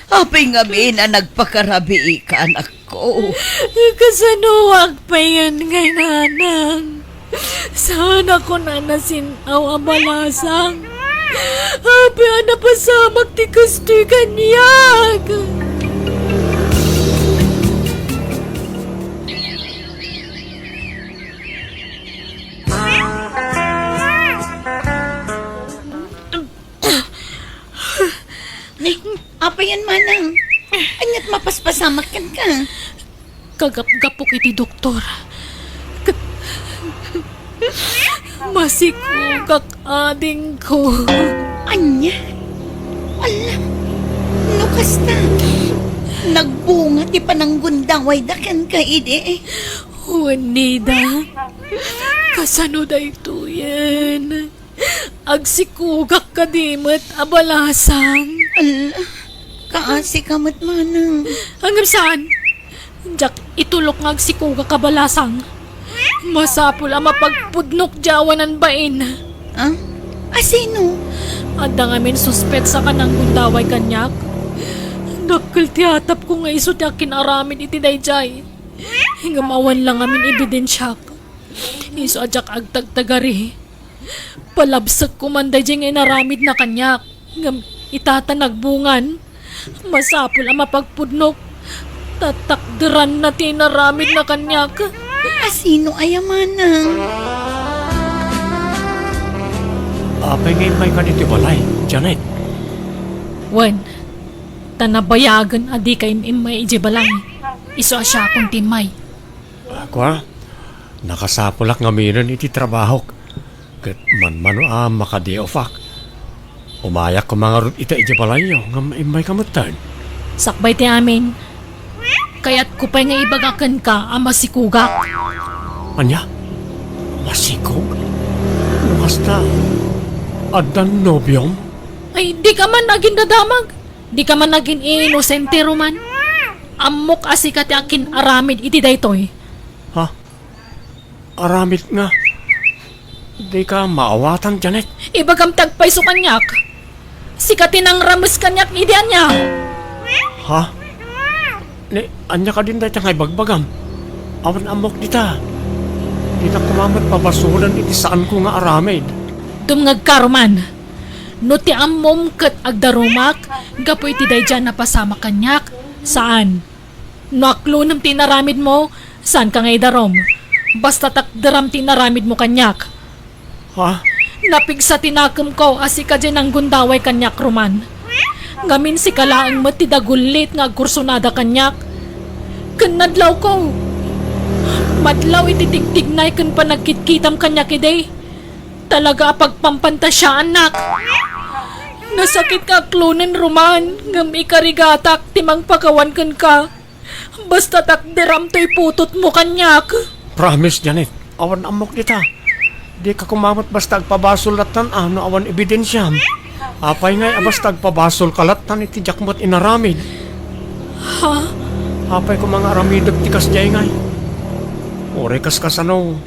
Apay ngamin a nagpakarabiika, anakko? Kasanoak payen ngay, nanang? Saan a kunana sin-aw a balasang. Apay a napasamak ti kastoy kaniak? Ni, apayan manang? Aniat mapaspasamak kenka? Kagapgapok iti doktor. K-, masikogak, adingko. Ania? Ala, no kasta, nagbunga ti pananggundawayda kenka idi. Wen, Nida, kasano daytoyen? Agsikogak kadi met a balasang. Ala, kaasi ka met manang. Ngem saan? Diak itulok nga agsikogak a balasang. Masapul a mapagpudnok di awanan bain. Ah? Asino? Adda ngamin suspetsa a nanggundaway kaniak. Dakkel ti atapko nga isu ti akin-aramid iti daydiay. Ngem awan la ngamin ebidensiak. Isu a diak agtagtagari. Palabsekko man daydiay nga inaramidna kaniak, ngem ita ta nagbungan, masapul a mapagpudnok. Tatakderanna ti inaramidna kaniak. Asino aya manang? Apay nga immayka ditoy balay, Janet? Wen, ta nabayagen a dika im-immay idiay balay. Isu a siakon ti immay. Kua, nakasapulak ngaminen iti trabahok, ket manmano a makadi-off-ak. Umayak koma ngarud ita idiay balayyo ngem immayka metten. Sakbay ti amin, kayatko pay nga ibaga kenka a masikogak. Ania? Masikog? No kasta, addan nobiom? Ay, dika man agindadamag. Dika man agin-inosente, Roman. Ammok a sika ti akin-aramid iti daytoy. Ha? Aramid nga? Dika maawatan, Janet. Ibagam ti agpayso kaniak. Sika ti nangrames kaniak idi ania. Ha? Ni, ania kadin dayta nga ibagbagam? Awan ammok dita. Dita koma met pabasolen iti saanko nga aramid. Dumngegka, Roman. No ti ammom ket agdarumak gapu iti daydiay a napasamak kaniak, saan. No aklonem ti inaramidmo, saanka nga idarum. Basta takderam ti inaramidmo kaniak. Ha? Napigsa ti nakemko a sika diay nanggundaway kaniak, Roman. Ngamin sika laeng met ti dagullit nga agkursonada kaniak. Ken nadlawko. Madlaw iti tigtignay ken panagkitkitam kaniak idi. Talaga a pagpampantasiaannak. Nasakit nga aklonen, Roman, ngem ikarigatak ti mangpakawan kenka. Basta takderam toy putotmo kaniak. Promise, Janet. Awan ammok dita. Dika koma met basta agpabasol lattan a no awan ebidensiam. Apay ngay a basta agpabasolka lattan iti diak met inaramid? Ha? Apay koma nga aramidek ti kasdiay ngay? Uray kaskasano,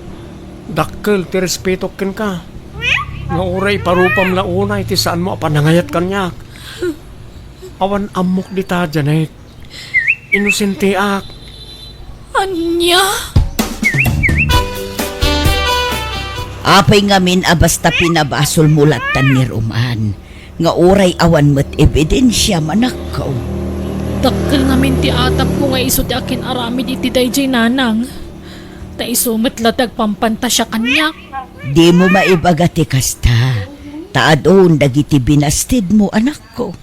Dakkel ti respetok kenka. Nga uray iparupam la unay ti saanmo a panangayat kaniak. Awan ammok dita, Janet. Inosenteak. Ania? Apay ngamin a basta pinabasolmo lattan ni Roman, nga uray awan met ebidensiam, anakko? Dakkel ngamin ti atapko nga isu ti akin-aramid iti daydiay, nanang. Ta isu met la ti agpampantasia kaniak. Dimo maibaga ti kasta, ta adun dagiti binastedmo, anakko.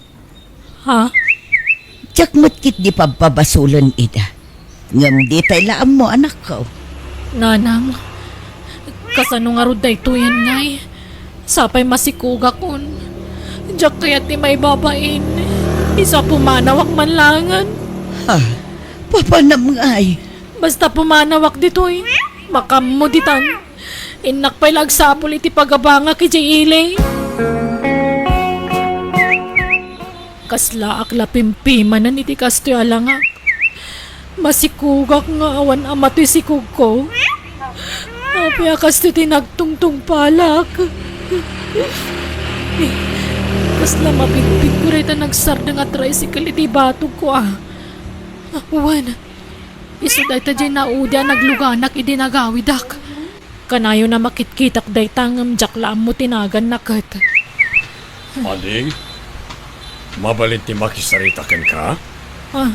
Ha? Diak met ketdi pabpabasolen ida. Ngem ditay la ammo, anakko. Nanang, kasano ngarud daytoyen ngay? Sapay masikugakon. Diak kayat ti maibabain. Isu a pumanawak man laengen. Ha? Papanam ngay? Basta pumanawak ditoy, makaammo ditan. Innak pay la agsapul iti pagabangak idiay ili. Kaslaak la pimpimanen iti kastoy a langak. Masikugak nga awan ama toy sikugko. Apay a kastoy ti nagtungtungpalak? Kasla mabigpigko dayta nagsardeng a tricycle iti batogko a. Wen, isu dayta diay naudi a nagluganak idi nagawidak. Kanayon a makitkitak dayta ngem diak la ammo ti naganna ket. Ading, mabalin ti makisarita kenka? Ah,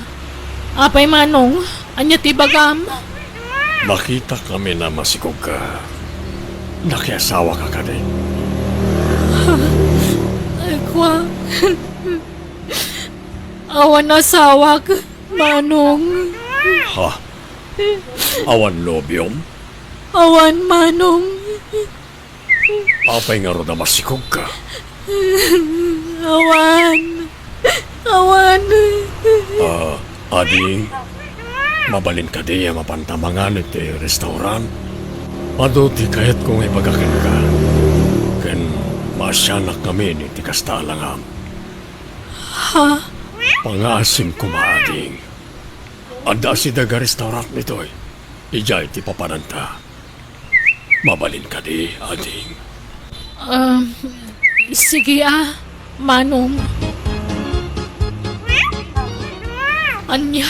apay, Manong, ania ti ibagam? Nakitak ngamin a masikugka. Nakiasawaka kadi? Ay, kua. Awan asawak, Manong. Ha? Awan nobiom? Awan, Manong. Apay ngarud a masikugka? Awan. Awan. Ah, ading, mabalin kadi a mapanta mangan iti restaurant? Adu ti kayatko nga ibaga kenka. Ken maasianak ngamin iti kasta a langam. Ha? Pangaasim koma, ading. Adda asideg a restaurant ditoy. Idiay ti papananta. Mabalin kadi, ading? Um, sige a, Manong. Ania?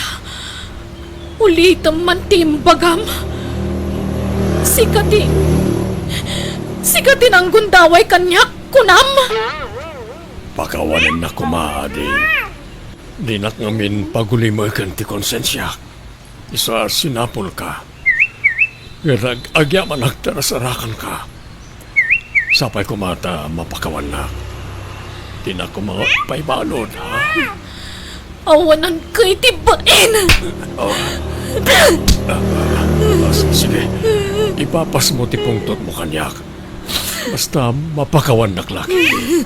Ulitem man ti imbagam. Sika ti, sika ti nanggundaway kaniak, kunam? Pakawanennak koma, ading. Dinak ngamin pagulimeken ti konsensiak. Isu a sinapulka. Ket ag-, agyamanak ta nasarakanka. Sapay koma ta mapakawannak. Dinak koma paibalud, ha? Awananka iti bain! Oh. Ah, ah, ah, s-, sige. Ipapasmo ti pungtotmo kaniak. Basta mapakawannak la ketdi.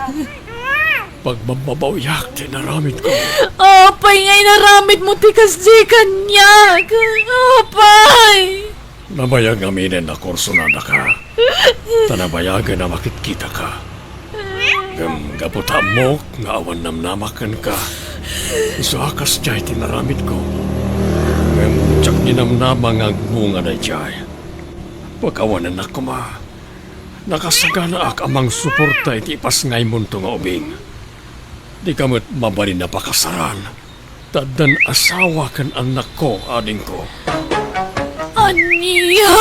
Pagmammabawiak ti inaramidko. Apay nga inaramidmo ti kasdi kaniak? Apay! Nabayag ngaminen a kursunadaka. Ta nabayagen a makitkitaka. Ngem gapu ta ammok nga awan namnamak kenka, isu a kasdiay ti inaramidko. Ngem diak ninamnama nga agbunga daydiay. Pakawanennak koma. Nakasaganaak a mangsuporta iti ipasngaymonto nga ubing. Dika met mabalin a pakasaran, ta addan asawa ken annakko, adingko. Ania?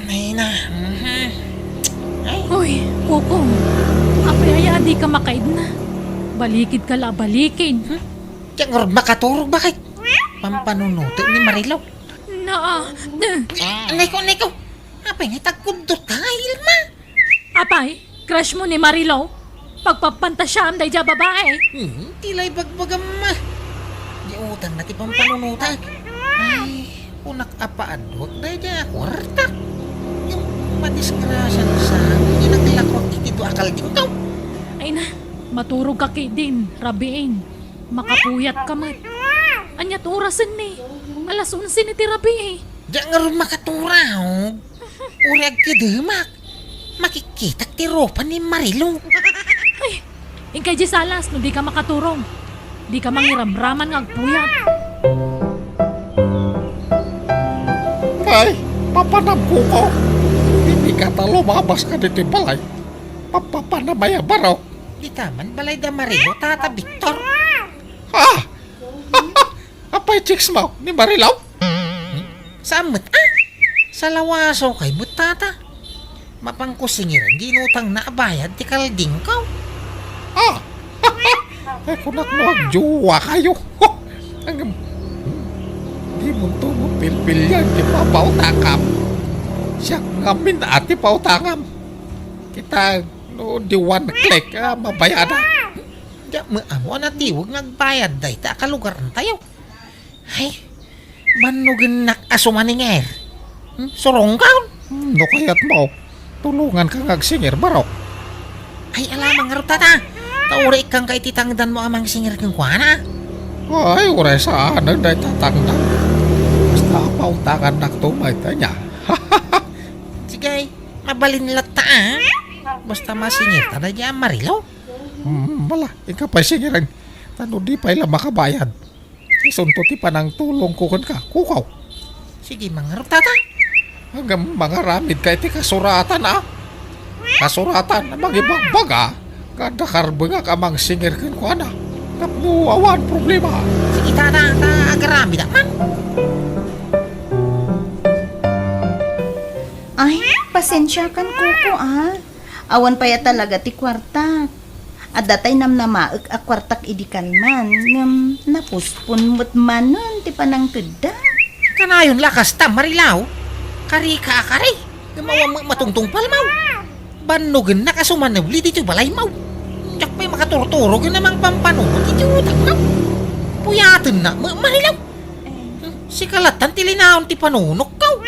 Ay na. Mhm. Ay. Hoy, Kokong. Apay aya a dika makaidna? Balikidka la a balikid. Hmm? Diak ngarud makaturog, baket? Pampanunotek ni Marilou. Naa. Anay ko, anay ko. Apay nga tagkuddotka, Ilma? Apay, crush mo ni Marilou? Pagpapantasiaam daydiay a babae? Hmm, ti la ibagbagam, ma. Di utang na ti pampanunotek. Ay, kunak a paaduak daydiay a kuarta. Ngem madisgrasian sa, di naglakuak iti dua a kaldingko. Ay na, maturogka ketdin, rabiin. Makapuyatka met. Aniat orasen ni? Alas onse ni ti rabii. Diak ngarud makaturaw. Uray agkidemak. Makikkitak ti rupa ni Marilou. Ay, inkay diay salas no dika makaturog. Dika mangiramraman nga agpuyat. Ay, papanam, Koko. Dika ta lumabas ka ditoy balay. Papapanam aya, barok. Dita man balay da Marilo, Tata Victor. Ah! Apay chicks mo ni Marilo? Hmm? Saan met, ah? Salawaso kay met, Tata. Mapangko singiran, ginutang na a bayad ti kaldingko. Ah! Ay, kunak no agjowa kayo. Ang, di mo to mo pilpilyan ti papautakam. Siak ngamin a ti pautangam. Kita, no, di one click, ah, mabayada. Diak met ammo a natiweg nga agbayad dayta a kalugarantayo. Ay, bannogennak a sumanger. Hmm, surongkaon. Hmm, no kayat mo, tulongan ka nga agsingir, barok. Ay, alamang ngarud, Tata. Ta uray ikkanka iti tangdanmo a mangsingir kenkuana. Ay, uray saan dayta tangdan. Basta pautangannak to, mayta nia. Sige, mabalin latta, ah. Basta masingirta daydiay a Marilo. Hmm, bala, ika pay singiren. Ta no di pay la makabayad, isunto ti panangtulongko kenka, Koko. Sige, mangarod, Tata. Ngem mangaramidka iti kasuratan, a? Kasuratan a mangibagbaga nga adda karbengak a mangsingir kenkuana tapno awan problema. Sige, Tata, ta agaramedak man. Ay, pasensiakan, Koko, a. Awan pay a talaga ti kuartak. Adda tay namnamaek a kuartak idi kalman, ngem napuspon met manen ti panangtedda. Kanayon la kasta, Marilaw. Karika a kari, ngem awan met matungtungpalmaw. Bannogennak a sumanebli ditoy balaymaw. Diak pay makaturturo ken a mangpampanunot iti utangmaw. Puyatennak met, Marilaw. Eh. Sika lattan ti linaon ti panunokko.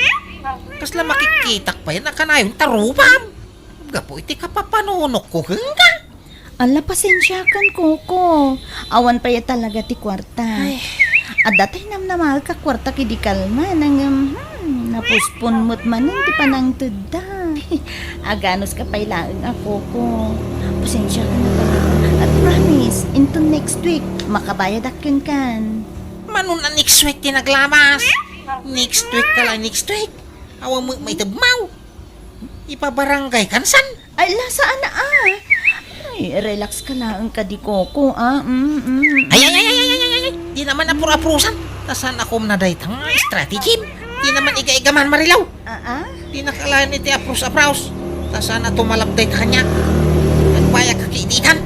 Kasla makikkitak pay a kanayon tarubam. Gapu iti kapapanunokko kenka. Ala, pasensiakan, Koko. Awan pay talaga ti kuarta. Ay. Adda tay namnamaek a kuarta idi kalman, ngem, hmm, napuspon met manen ti panangtedda. Aganuska pay laeng a, Koko. Pasensiakan a talaga. I promise, into next week, makabayadak kenkan. Manon a next week ti naglamas? Next week ka la, next week. Awan met maitebmaw. Ipabarangay kan san? Ay, la, saan a. Ay, relax ka laeng kadi, Koko, a. Mm, mm, mm. Ay, ay, ay, ay, ay, ay, ay, ay. Di naman apur-apusan. Ta saan a kumna dayta nga strategy? Di naman iga-iga man, Marilaw. Ah, ah? Di nakalain iti aprus-aprus. Ta saan a tumalab dayta kaniak. Agbayag ka kiditan.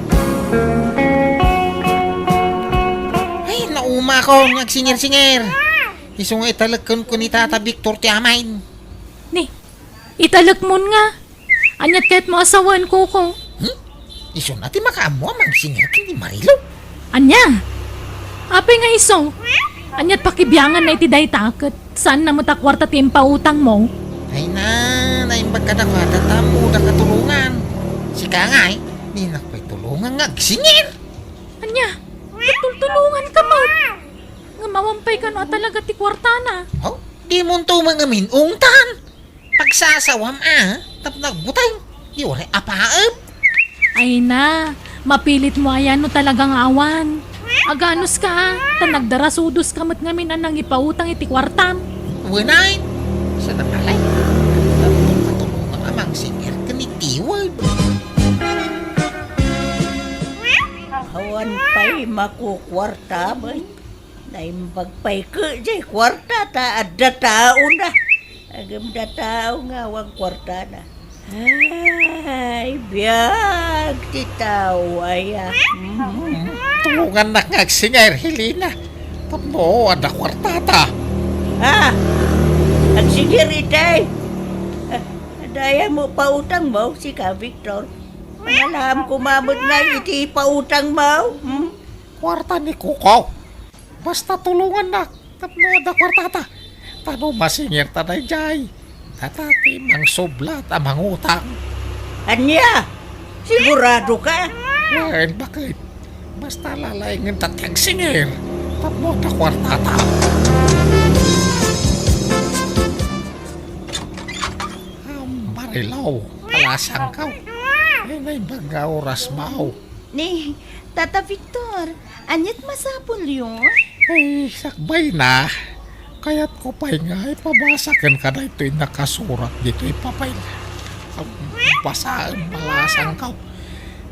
Ay, naumakon nga agsinger-singer. Isu nga italek kenka ni Tata Victor ti amayen. Ni, italekmon nga. Aniat kayatmo a sawen, Koko? Hmm? Isuna ti makaammo a mangsingir ken ni Marilo? Ania? Apay nga isu? Aniat pakibianganna iti dayta ket saanna met a kuarta ti impautangmo? Ay na, naimbag kadakuada ta ammodaka tulongan. Sika ngay, dinak pay tulongan nga agsingir. Ania? Tultulonganka met. Ngem awan pay kano a talaga ti kuartana. Oh, dimonto met ngamin ungtan. Pagsasawam a, tapno agbuteng. Di uray apaep. Ay na, mapilitmo aya no talaga nga awan. Aganuska a, ta nagdarasudoska met ngamin a nangipautang iti kuartam. Wenay, sa napalay. Tapno katulongan a mangsingir ken ni Tiwed. Awan pay makukuarta, bay. Naimbag pay ket jay kuarta ta adda taona. Agem da tao nga awan kuartana. Ay, biag ti tao aya. Mm. Tulongannak nga agsingir, Helena. Tapno adda kuartata. Ah, agsingir itay. Ah, adda aya mo pautangmo, sika, Victor? Mangalaam koma met nga iti pautangmo. Hmm? Kuarta ni Koko. Basta tulongannak tapno adda kuartata. Ta no masingirta daydiay, data ti mangsublat a mangutang. Ania? Siguradoka? Wen, baket. Basta lalaingenta ti agsingir tapno adda kuartata. Ah, Marilaw, palasangkaw. Ay, naimbag nga oras, maw. Ni, Tata Victor, aniat masapulyo? Ay, sakbay na. Kayatko pay nga ipabasa kenka daytoy nakasurat ditoy papel. Basaem, balasangko.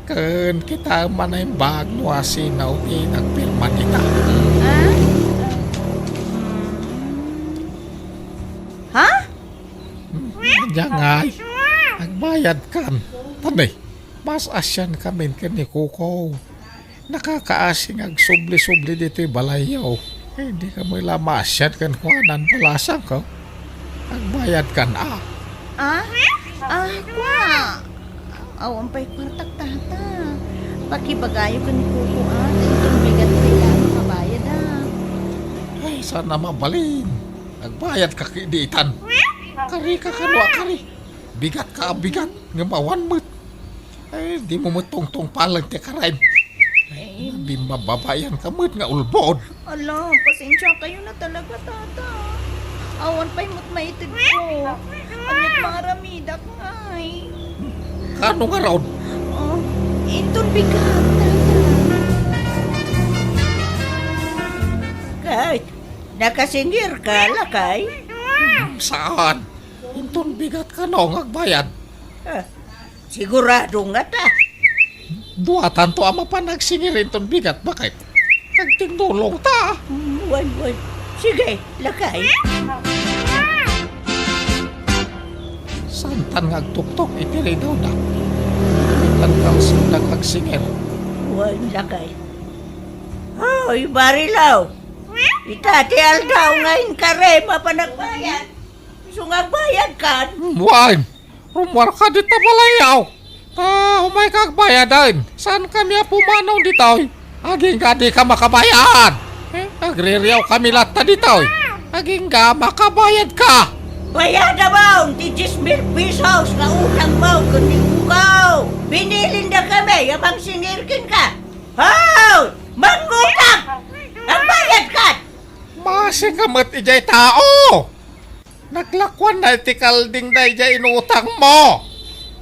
Ken kitaem a naimbag no asino ti nagpirma dita. Ah? Ha? Diay ngay, agbayadkan. Tani, mas asian kamin ken ni Kuko. Nakakaasi nga agsubli-subli ditoy balayyo. Eh, dika met la maasian kenkuana, balasangko. Agbayadkan, a. Ah? Ah, kua. Awan pay kuartak, tata. Pakibagayo ken ni Kuko, a. Ta inton bigat pay la makabayad, a. Ay, saan a mabalin. Agbayadka kadi itan. Karika kano a kari. Bigatka a bigat, ngem awan met. Ay, dimo met tungtungpalen ti karaem. Ay, bimmababayanka met nga ulbod. Ala, pasensiakayo na talaga, tata. Awan pay met maitedko. Aniat nga aramidak ngay? Kano ngarud? Oh, inton bigat, tata. Kay, nakasingirka, lakay? Hmm, saan? Inton bigat kano nga agbayad? Ah, sigurado ngata. Duatanto a mapan agsingir inton bigat, baket? Agtindulongta. Mm, wen, wen. Sige, lakay. Saantan nga agtuktok iti ridawda? Iti kalsada nga agsingir. Wen, lakay. Oy, Marilaw. Ita ti aldaw nga inkarem a panagbayad. Isu nga agbayadkan. Wen. Rummuarka dita balayyo. Ta umayka agbayaden. Saankami a pumanaw ditoy. Agingga dika makabayad. Eh, agririawkami latta ditoy. Agingga makabayadka. Bayadam ti dies mil pesos nga utangmo ken ni Kuko. Binilindakami a mangsingir kenka. Hoy! Mangutang! Agbayadkan! Maasika met idiay tao! Naglakuanna iti kalding daydiay inutangmo.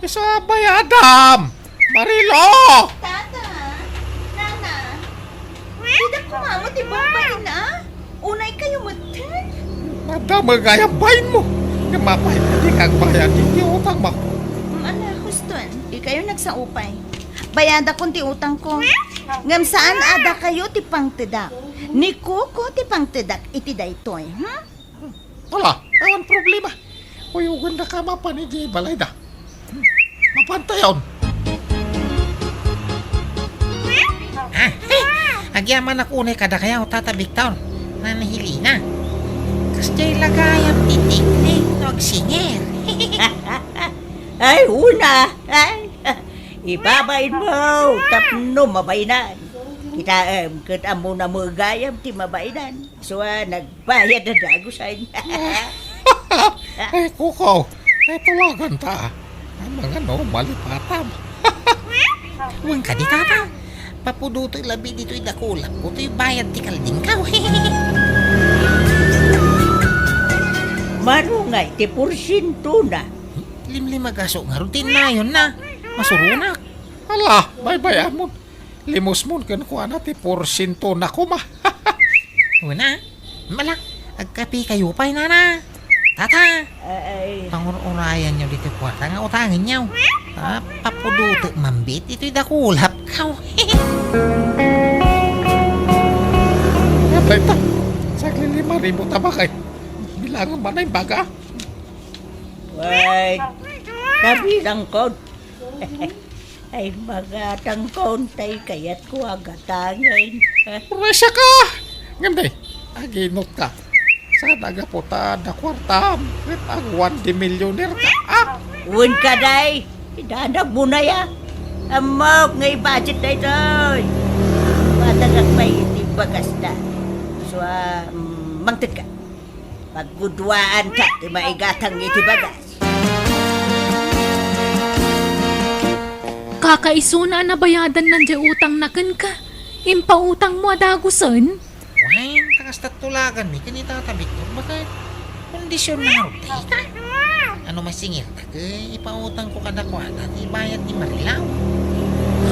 Isu a bayadam! Marilo! Tata! Nana! Dida kumango ti babain, a? Unaykayo metten? Nadamag aya bainmo. Ngem apay, dika agbayad iti utangmo. Mm, ala, huston. Dikayo nagsaupay. Bayadakon ti utangko. Ngem saan a dakayo ti pangtedak. Ni Kuko ti pangtedak iti daytoy, hmm? Ala, awan problema. Kuyogandaka mapan idiay balayda. Mapantayon. Ah, eh, agyamanak unay kadakayo, Tata Victor, Nana Helena. Kasdiay la gayam ti teknik no agsingir. Ay, una. Ay, ibabainmo tapno mabainan. Kitaem, ket ammona met gayam ti mabainan. Isu a nag- Bayad a dagusen. Ay, Kuko, ay, tulaganta. Amangan no malipatam. Wen kadi, Tata. Papudotek labi ditoy dakulapko toy bayad ti kaldingko. Mano ngay ti porsientona? Limlimagaso ngarud ti innayonna. Masuronak. Ala, baybay-amon. Limosmon kenkuana ti porsientona koma. Una, mala, agkapikayo pay, Nana. Tata, ay, pangur-urayanyo ditoy kuarta nga utangenyo. Ah, papudotek mambit itoy dakulapko. Apay ta, sagli lima ribu ta bakay. Bilangan man ay baga. Way, kabilangko. Ay, magatangkon tay kayatko a gatangen. Uray, siaka! Ngem di, aginutka. Saan a gapu ta adda kuartam ket awan di milyoner ka, a? Wen ka, day. Idanag mo na ya. Ammok nga i-budget daytoy. Matagak pay iti bagasda. So, ah, mm, mangted ka. Pagguduaanka ti maigatang iti bagas. Kakaisuna a nabayadanna diay utangna kenka, impautangmo a dagusen? Wen, ta kasta tulaganmi ken ni Tata Victor, baket kondisionna ngarud dayta. Ano, masingirta ket ipautangko kadakuada ti bayad ni Marilaw.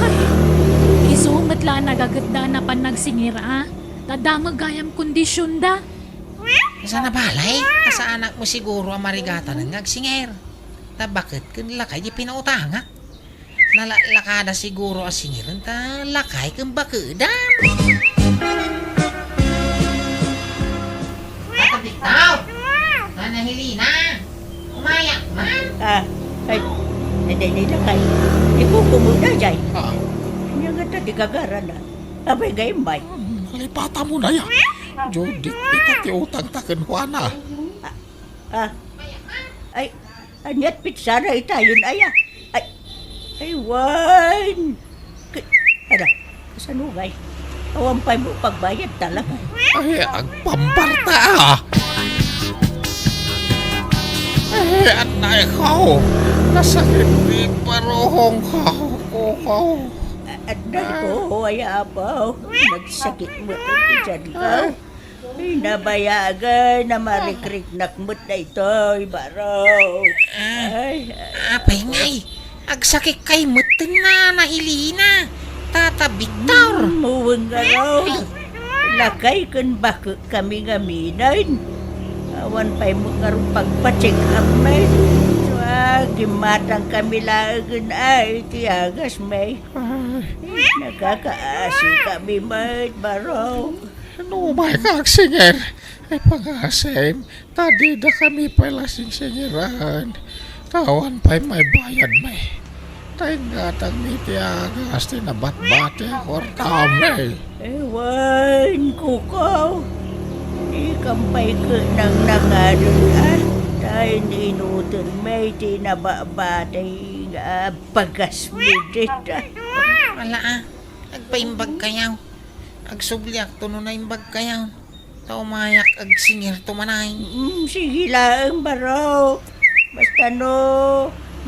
Ay, isu met la a nagagutda a napan nagsingir a. Ta damag gayam kondisionda. Saan a balay? Kasaanak mo siguro a marigatanen nga agsinger. Ta baket ken lakay di pinautangak. Nalaklakada siguro a singeren ta lakay ken bakedan. Tata Victor! Nana Helena! Umayak man! Ah, ay, hindi, hindi lakay. Ikukumo na, jay. Ah. Ania ngata ti gagarana? Apay nga immay? Hmm, nalipata mo na ya. Judith, ita ti utang ta ken Juana. Ah, ah. Ay, aniat pitsana itayon, aya? Ay, ay, wen. K-, ala, kasano ngay? Awan pay mo pagbayad talaga. Ay, agpambarta, ah. Ay, anay ko. Nasakit ti paruhong ko. Ko, ko. A-, anay ko, ay apaw. Nagsakit mo ti tiyan ko. Ay, nabayagan, namarikriknak met daytoy, baro. Ah, ay, ay, apay ngay, agsakit kay met ti nana Helena, tata Victor. Hmm, wen ngarud. Lakay ken bakek kami ngamin. Awan pay met ngarud pagpa-check up met. Sua, gimmatang kami laengen ay ti agas met. Ay. Nakakaasi kami met, baro. No, umay ka agsinger. Ay, pangasim, ta dida kami pay la singsingiran. Ta awan pay maibayad mi. Ta inggatang mi ti agas ti nabatbati a kuarta mi. Ewan, kuko. Di kam pay ket nangnangadon, a? Ta in-inuten mi ti nabatbati nga bagas mi dita. Ala, a. Agpaimbag kayaw. Agsubliakto no naimbag kayaw. Ta umayak agsinger to manay. Mm, sige laeng, baro. Basta no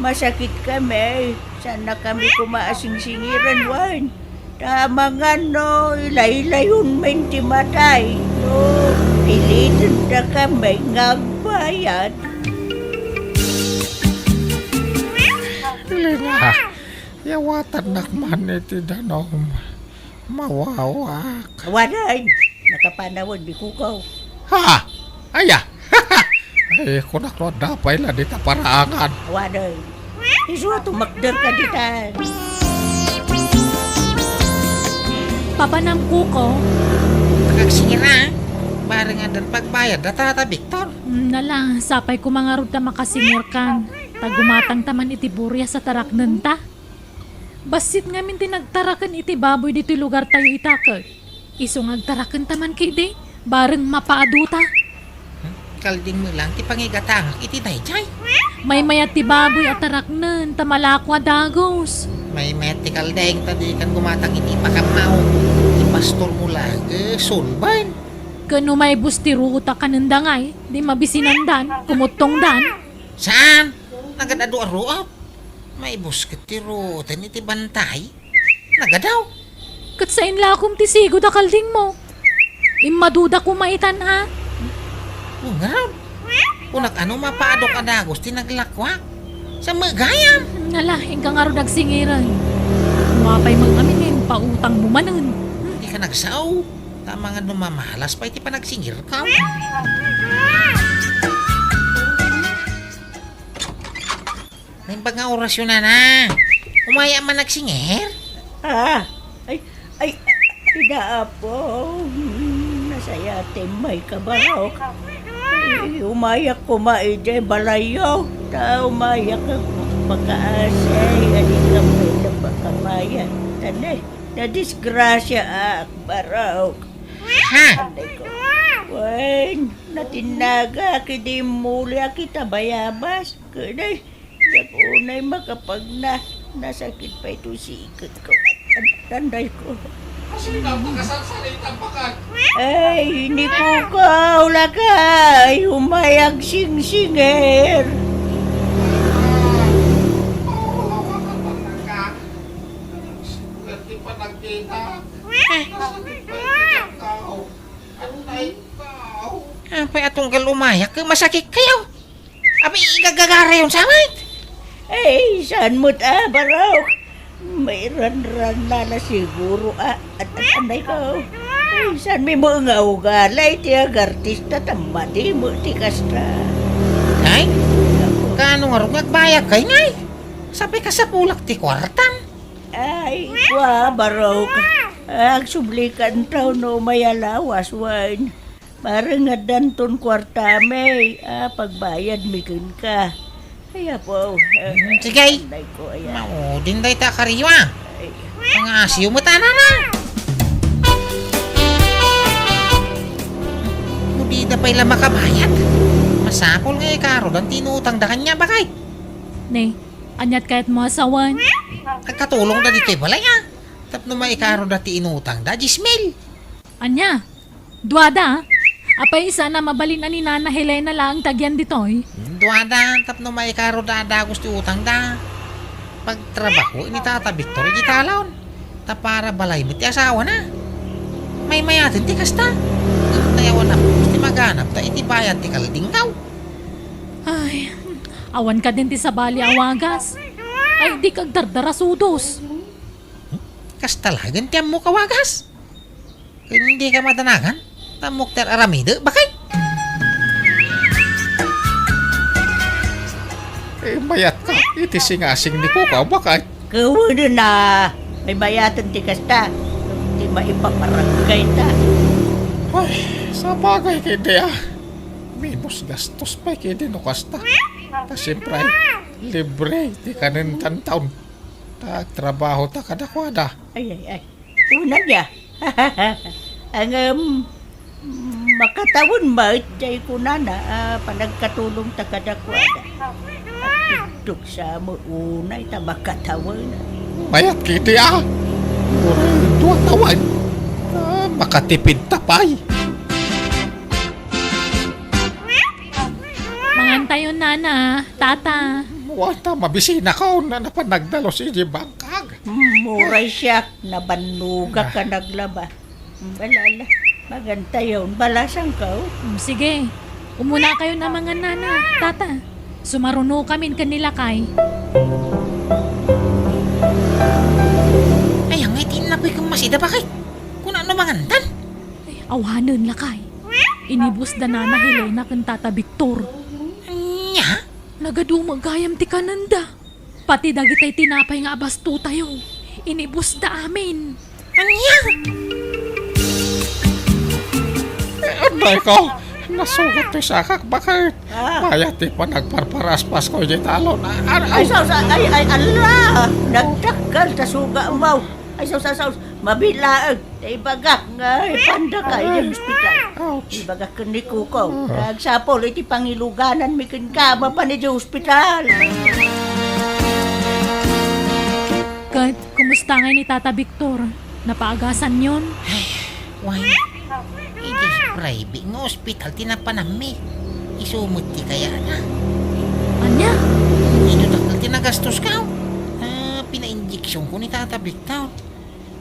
masakit kami, saan na kami koma a singsingiran, wen. Ta amangan no ilaylayon men ti matay, no piliten da kami nga agbayad. Helena, yawatannak man iti danum. Mawawak. Awanen! Nakapanawen, Bikuko. Ha? Aya? Ay, kunak no adda pay la dita paraangan. Awanen. Isu a tumakder ka dita. Papanam, Kuko. Nakagsingira. Bareng addan pagbayad da, Tata Victor. Mm, nala, sapay ko mangarud ta makasingir kan. Ta gumatang ta man iti burias a taraknen ta. Bassit ngamin ti nagtaraken iti baboy ditoy lugartayo ita ket isu nga agtaraken ta man ketdi, bareng mapaado ta. Hmm? Kalding met lang ti pangigatangak iti daydiay. Maymayat ti baboy a taraknen ta malako a dagus. Maymayat ti kalding ta dikan gumatang iti pakammaw. Ti pastormo laeng sulbaen. Ken no maibus ti ruot a kanenda ngay, di mabisinandan, kumuttongdan. Saan? Nagad-adu a ruot? Maibus ket ti ruoten iti bantay. Nagadaw. Ket sain la a kum ti sigud a kaldingmo. Immaduda koma itan a. Ngarud. Kunak ano mapaadok a dagus ti naglakuak. Sa met gayam. Nala, inka ngarud agsingiren. Apay met ngamin nga impautangmo manen. Dika nagsao. Tama nga no mamalas pay ti panagsingirka. Naimbag nga orasyon, nana. Umaya man nagsingir? Ah, ay, ay, ida apo. Hmm, nasayatem may kabarok. Ay, umayak koma idiay balayyo. Ta umayak pakaasay, adi ka may napakamayan. Tanay, nadisgrasya ak, barok. Ha? Anday ko. Wen, natinnaga, kidi muli a kita bayabas. Kadi, Unay makapagna, nasakit pay to siket ko. An-, anday ko. Kasi napakasasalita pa ka. Ay, ni Kuko, lakay, umay agsingsingir. Ah, mawawak ka talaga. Sugat di pa nagkita. Nasakit pa yung tao. Anday tao. Apay a tunggal umayak, masakit kayo. Abi, igagagarayon sa amin. Ay, saan mo't, ah, barok? May ranran na na siguro, ah, at, at anday ko. Ay, saan mi met nga ugali ti agartista, ta madi met ti kasta. Ay, kaano ngarud nga agbayadkay, ngay? Sapay kasapulak ti kuartam. Ay, kua, barok. Agsubli ka no may alawas, wen. Parang addanton kuartami, a, pagbayadmi kenka. Ay, apo, eh, Mm, sige. Anday ko, ayan. Maudin dayta kariwa. Ay. Pangasiw met, a, nana. No dida pay la makabayad, masapul nga ikarudan ti inutangda kaniak, baket. Ne, aniat kayatmo a sawen? Agkatulongda ditoy balay, a. Tapno maikaruda ti inutangda, dies mil. Ania? Duada? Apay, saan a mabalin a ni Nana Helena laeng ti agian ditoy? Duada, tapno maikaruda a dagus ti utangda. Pagtrabaho ni Tata Victor iti talon. Ta para balay met ti asawana. Maymayaten ti kasta. Ngem awan a pulos ti maganabda iti bayad ti kaldinggaw. Ay, awan kadin ti sabali a wagas. Ay, di kagdardara sudos. Kasta laeng ti ammok a wagas? Ken dika madanagan? Ammok ti ar-aramidek, baket? Eh, mayatka iti singasing ni Kukaw, baket? Kawanen a, maymayaten ti kasta. Ti maipaparanggayta. Ay, sabagay ketdi a. Menos gastos pay ketdi no kasta. Ta siempre, libre ti kanendanton. Ta agtrabahota kadakuada. Ay, ay, ay. Una niya. Ngem, makatawen met, jay kunana, a, panagkatulongta kadakuada. Agtugtugsa met unay ta makatawen. Mayat ketdi a. Uray dua tawen. A, makatipidta pay. Mangantayon, Nana, Tata. Wen ta mabisinakon a napan nagdalus iti bangkag. Mm, uray siak, nabannogak a naglaba. Mm, ala, ala. Mangantayon, balasangko. Mm, sige. Umunakayon a mangan, Nana, Tata. Sumarunokamin ken ni lakay. Ay, angay ti innapoy ken masida, baket? Kunano mangantan? Ay, awanen, lakay. Inibusda Nana Helena ken Tata Victor. Ania? Nagadu met gayam ti kanenda. Pati dagitay tinapay nga abastotayo, inibusda amin. Ania? Eh, anay ko, nasugat ti sakak, baket? Ah. Mayat ti panagparparaspasko iti talon. Ah, ah, Ay, ah. Sus, ay, ay, ala! Nagdakkel ta sugatmo. Ay, sus, sus, sus, mabiit laeng. Ta ibagak nga ipandaka idiay ospital. Ouch. Ibagak ken ni Kuko. Ah. Agsapul iti pangilugananmi kenka mapan idiay ospital. Ket kumusta ngay ni Tata Victor? Napaagasanyon? Ay, wen. Idiay private nga ospital ti napananmi. Isu met ti kayatna. Ania? Isu dakkel ti nagastosko. Ah, pinainjeksionko ni Tata Victor.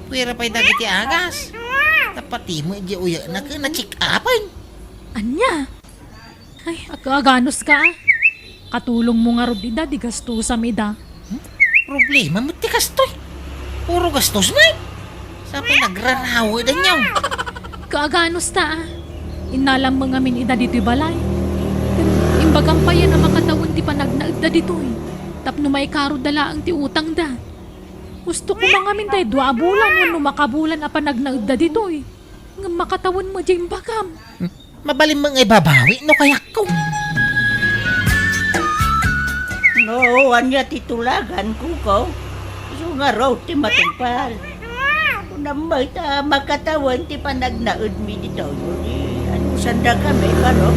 Puera pay dagiti agas. Tapno met idiay uyekna ken na-check-upen. Ania? Ay, aga-aganuska, a. Katulongmo ngarud ida, di gastusam ida. Hmm? Problema met ti kastoy. Puro gastos met. Sapay nagrarawe danyaw. Kaaganusta, a. Innalam met ngamin ida ditoy balay. Ken imbagam pay a makatawen ti panagnaedda ditoy. Tapno maikarudda laeng ti utangda. Gusto ko mangamin tay dua a bulan wenno makabulan a panagnaedda ditoy. Ngem makatawen met diay imbagam. Hmm? Mabalin met nga ibabawi no kayatko. No, ania ti tulagan, Kuko? Isu ngarud ti matungpal. Kunam met ta makatawen ti panagnaedmi ditoy. Di, anusandakami, barok?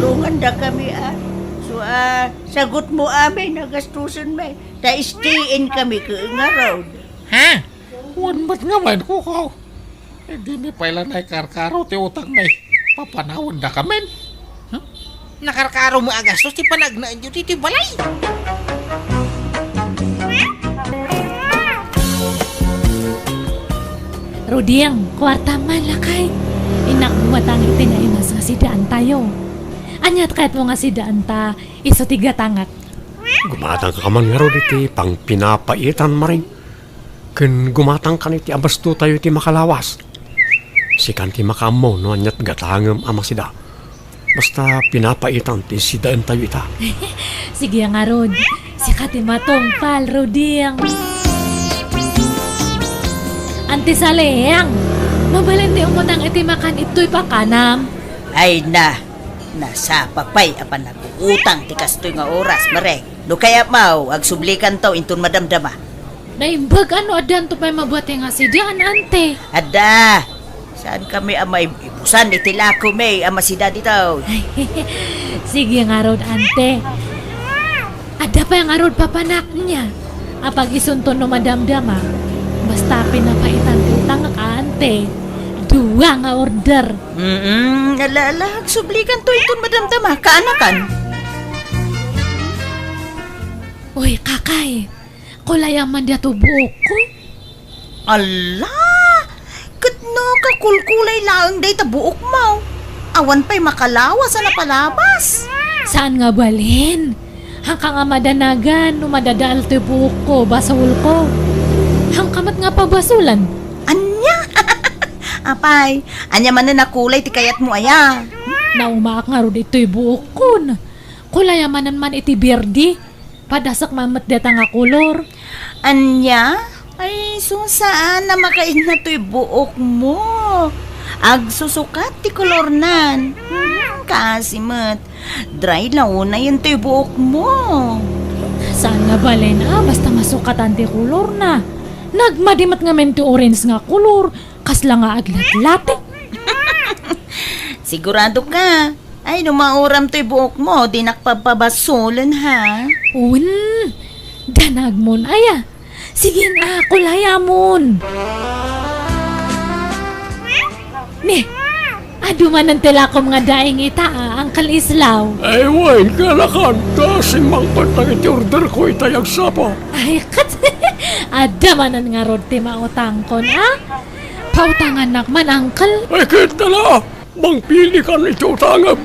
Tulongandakami, a. So, a, sagutmo amin a gastusenmi. Ta S T N kami ket ngarud. Ha? Wen met ngamin, Kuko. Eh, dimi pay la naikarkaro ti utangmi. Papanawendakamin. Hmm? Nakarkaro met a gastos ti panagnaedyo ditoy balay. Ruding, kuartam man, lakay. Innak gumatang iti naimas nga sidaantayo. Aniat kayatmo nga sidaanta isu ti gatangak? Gumatangka man ngarud iti pangpinapaitan, Maring. Ken gumatangkan iti abastotayo iti makalawas. Sikan ti makaammo no aniat gatangem a masida. Basta pinapaitan ti sidaentayo ita. Sige ngarud, sika ti matungpal, Ruding. Anti Saleng, mabalin ti umutang iti makan itoy pakanam. Ay na, nasapa pay a panag-uutang ti kastoy nga oras, Mareng. No kayatmo, agsublikanto inton madamdama. Naimbag a no addanto pay mabuati nga sidaan, ante. Adda! Saan kami a maibusan iti lakomi a masida ditoy? Sige ngarud, ante. Adda pay ngarud papanak niya. Apag isunto no madamdama. Basta pinapaitan ti utangak, ante. Dua nga order. Mm, ala, ala, agsublikanto inton madamdama. Kaanakan. Uy, kakay. Kulayam man diay buokko. Ala! Ket no kakulkulay laeng dayta buokmo. Awan pay makalawas a napalabas. Saan nga balin? Haanka nga madanagan no madadael ti buokko, basolko. Haanka met nga pabasolan. Ania? Apay, ania manen a kulay ti kayatmo aya? Naumaak ngarud itoy buokkon. Kulayam manen man iti berde. Padasek man met dayta nga kolor. Ania? Ay, isu saan a makainna toy buokmo. Agsusukat ti kolornan. Hmm, kaasi met. Dry la unayen toy buokmo. Saan nga balin a basta masukatan ti kolorna. Nagmadi met ngamin ti orange nga kolor. Kasla nga aglatlati. Sigurado ka? Ay, no mauram toy buokmo, dinak papabasolen, ha? Wen, danagmon aya. Sige na, kulayamon. Ni, adu manen ti lakom nga daing ita, a, Uncle Islaw. Ay, wen, kaanakan, ta simmangpet dagiti orderko itay agsapa. Ay, ket, adda manen ngarud ti mautangkon, a? Pautangannak man, Uncle. Ay, ket, ala, mangpilikan iti utangem.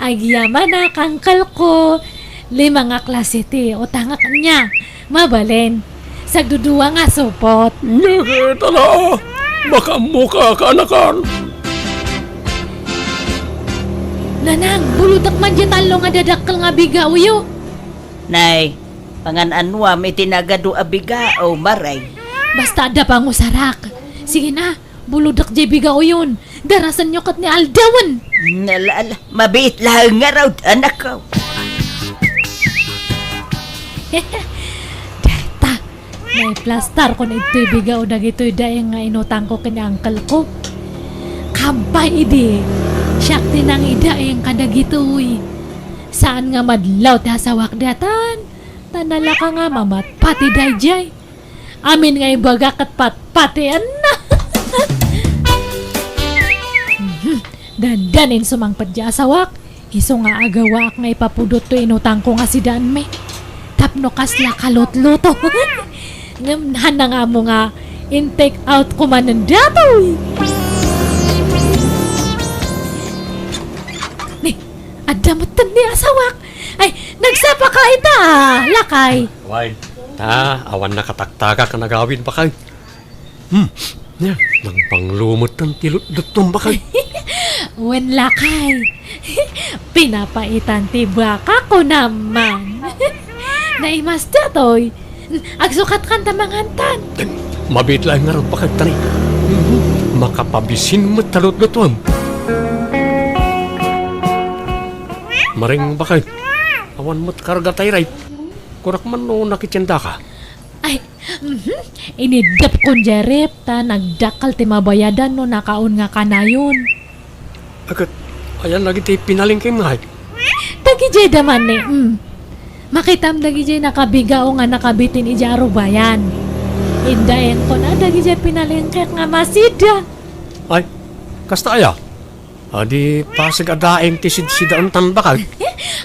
Agyamanak, Uncle ko. Lima nga klase ti utangak ania. Mabalin. Sagdudua nga supot. Ket ala, makaammoka, kaanakan. Nanang, bulodek man diay tallo nga dadakkel nga bigaoyo. Nay, pangan-anuam iti nagadu a bigao, Mareng. Basta adda pangusarak. Sige na, bulodek diay bigaoyon. Darasenyo ket ni aldawen. Ala, ala, mabiit laeng ngarud, anakko. Dayta, naiplastarkon itoy bigao dagitoy daing nga inutangko ken ni uncle-ko. Kampay idi, siak ti nangidaing kadagitoy. Saan nga madlaw ti asawak daytan, ta nalaka nga mamatpati daydiay. Amin nga ibaga ket patpatienna. Mhm. Dandanin sumangpet diay asawak, isu nga agawaak nga ipapudot toy inutangko nga sidaanmi. Tapno kasla kalutluto. Ngem haanna nga ammo nga in-take out ko manen datoy. Ni, adda metten ni asawak. Ay, nagsapaka ita, lakay. Wen, ta, awan nakataktakak a nagawid, bakay. Hmm, nia, nagbanglo metten ti lutlutom, bakay. Wen, lakay. Pinapaitan ti baka, kunam man. Naimas datoy. Agsukatkan ta mangantan. Mabiit laeng ngarud, bakay, ta ni. Mhm. Makapabisin met ta lutlutom. Mareng, bakay. Awan met karga tay ripe. Kunak man no nakitiendaka. Ay, mhm. Iniddepkon diay ripe ta nagdakkel ti mabayadan no nakaon nga kanayon. Ket, ayan dagiti pinalengkem, ngay? Dagidiay da manen, mm. Makitam dagidiay nakabigao nga nakabitin idiay arubayan. Indaengkon a dagidiay pinalengkek nga masida. Ay, kasta aya? Adi pasig a daing ti sidsidaentan, bakay.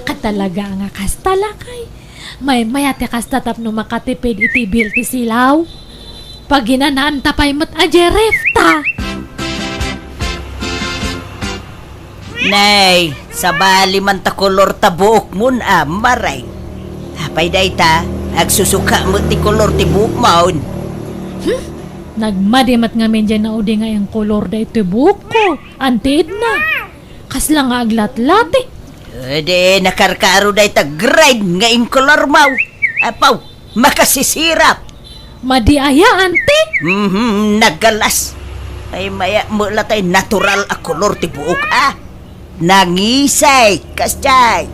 Katalaga nga kasta, lakay. Maymay-at ti kasta tapno makatipid iti bill ti silaw. Paginanaanta pay met a jerefta. Nay, sabali man ta kolor ta buokmon a, Mareng. Apay dayta, agsusuka met ti kolor ti buokmon. Hmm? Nagmadi met ngamin diay naudi nga inkolor daytoy buokko. Antiidna. Kasla nga aglatlati. Edi nakarkaro dayta grade nga inkolor mo. Apaw, makasisirap. Madi aya, anti? Mhm, naggalas. Ay, maya, mula tay natural a kolor ti buok, ah. Nangisay, kasjay.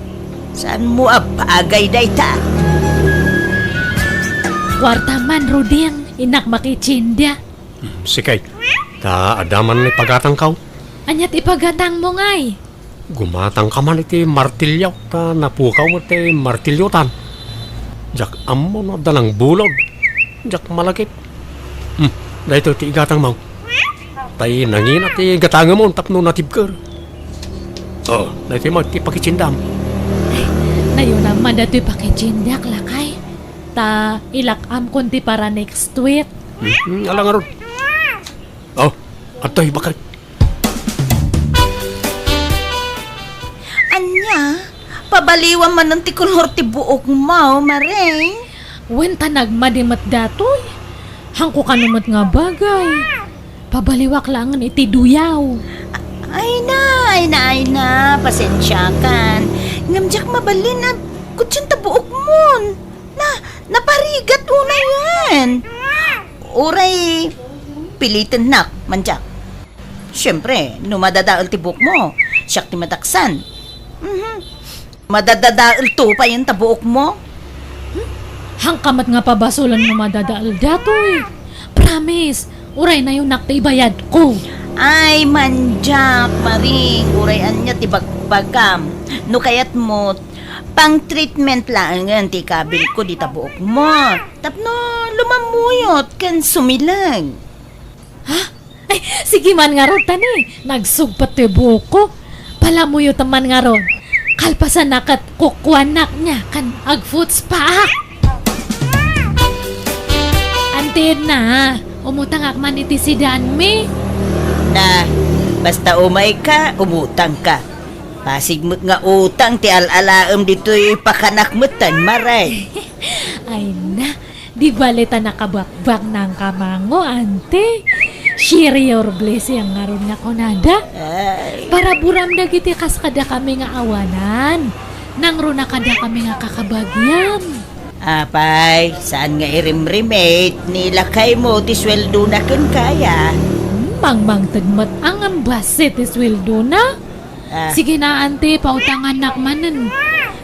Saan mo a bagay dayta? Kuarta man, Ruding. Innak makitsinda. Hmm, sige. Ta adda man ipagatangko. Aniat ipagatangmo ngay? Gumatangka man iti martilyo, ta napukaw met ti martilyotan. Diak ammo no adda nangbulod. Diak malagip. Hmm, daytoy ti igatangmo. Tay nangina ti gatangemon tapno natibker. Oh, daytoy met ti pakitsindam. Nayon man daytoy pakitsindak, lakay. Ta ilak-amkon ti para next week. Hmm, ala ngarud. Oh, adtoy bakay. Ania? Pabaliwam manen ti kolor ti buokmo, Maring? Wen, ta nagmadi met datoy. Hanko kano met nga bagay. Pabaliwak laengen iti duyaw. Ay na, ay na, ay na. Pasensiakan. Ngem diak mabalin a kutsen ta buokmon. Na, naparigat unayen. Uray, pilitennak, mandiak. Siempre, no madadael ti buokmo, siak ti madaksan. Mhm. Madadadaelto payen ta buokmo? Hmm? Hanka met nga pabasolen no madadael datoy. Promise, uray nayonak ti ibayadko. Ay, mandiak, Maring, uray ania ti bagbagam. No kayatmo, pang-treatment laengen ti ikabilko dita buokmo. Tapno lumammuyot ken sumileg. Ha? Ay, sige man ngarud, tani. Nagsugpet ti buokko. Palamuyotem man ngarud. Kalpasanna ket kukuanak nia ken agfoot spaak. Antiidna, umutangak man iti sidaanmi. Na, basta umayka, umutangka. Pasig met nga utang ti al-alaem ditoy pakanak metten, Maring. Ay na, di bale ta nakabakbak nang kamango, anti? Share your blessing ngarud nga kunada. Ay. Paraburam dagiti kas kadakami nga awanan. Nangruna kadakami nga kakabagiam. Apay, saan nga irimrimit ni lakaymo ti sueldona kenka aya? Hmm, mangmangted met a ngem bassit ti sueldona. Ah. Sige na, anti, pautangannak manen.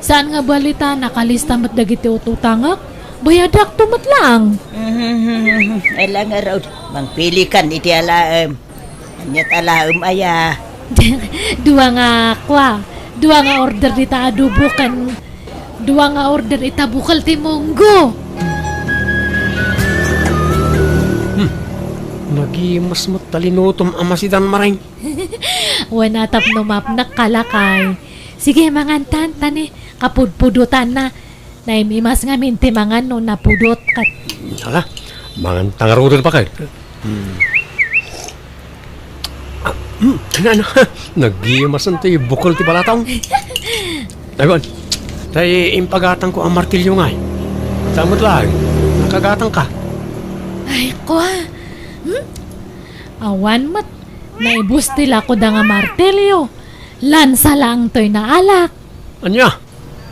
Saan nga bale ta nakalista met dagiti ut-utangek? Bayadakto met laeng. Mhm. Ala ngarud, mangpilikan iti alaem. Aniat alaem aya? Dua nga kua, dua nga order dita adobo ken dua nga order ita bukel ti munggo. Hmm. Nagimas met ta linutom a masidan, Maring. Wen, a tapno mapnek, lakay. Sige, mangantan, tani. Kapudpudotanna. Naim-imas ngamin ti mangan no napudot ket. Ala, manganta ngaruden, bakay. Hmm. Ah, hmm, ano, ano? Nagimasen ti bukel ti balatong. Dagon, tay impagatangko a martilyo ngay. Saan met laeng? Nakagatangka. Ay, kua. Hmm? Awan met. Naibus ti lakoda nga martilyo. Lansa laeng toy naalak. Ania?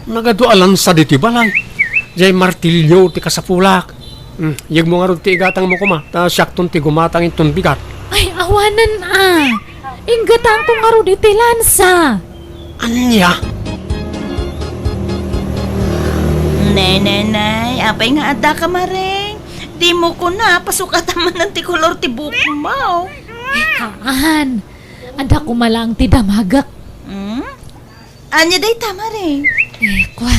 Nagadu a lansa ditoy balay. Jay martilyo ti kasapulak. Hmm, yegmo ngarud ti igatangmo koma, ta siakton ti gumatang inton bigat. Ay, awanen a. Inggatangko ngarud iti lansa. Ania? Nay, nay, nay, apay nga adda ka, Maring? Dimo kuna, pasukatan manen ti kolor ti buokmo. Eh, haan. Adda koma laeng ti damagek. Hmm? Ania dayta, Maring? Eh, kua.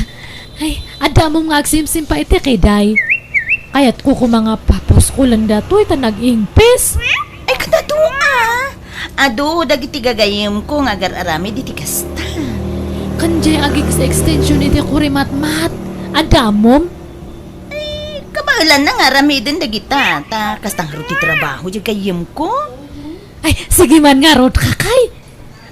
Ay, adda ammom nga agsimsim pay iti kiday. Kayatko koma nga papuskolen datoy ta nag-ingpis. Ay, kadado a. Adu dagiti gagayyemko nga agar-aramid iti kasta. Ken jay agigsa extension iti kurimatmat. Adda ammom? Ay, kabaelanna nga aramiden dagita. Ta kasta ngarud ti trabaho jay gayyemko. Ay, sige man ngarud, kakay.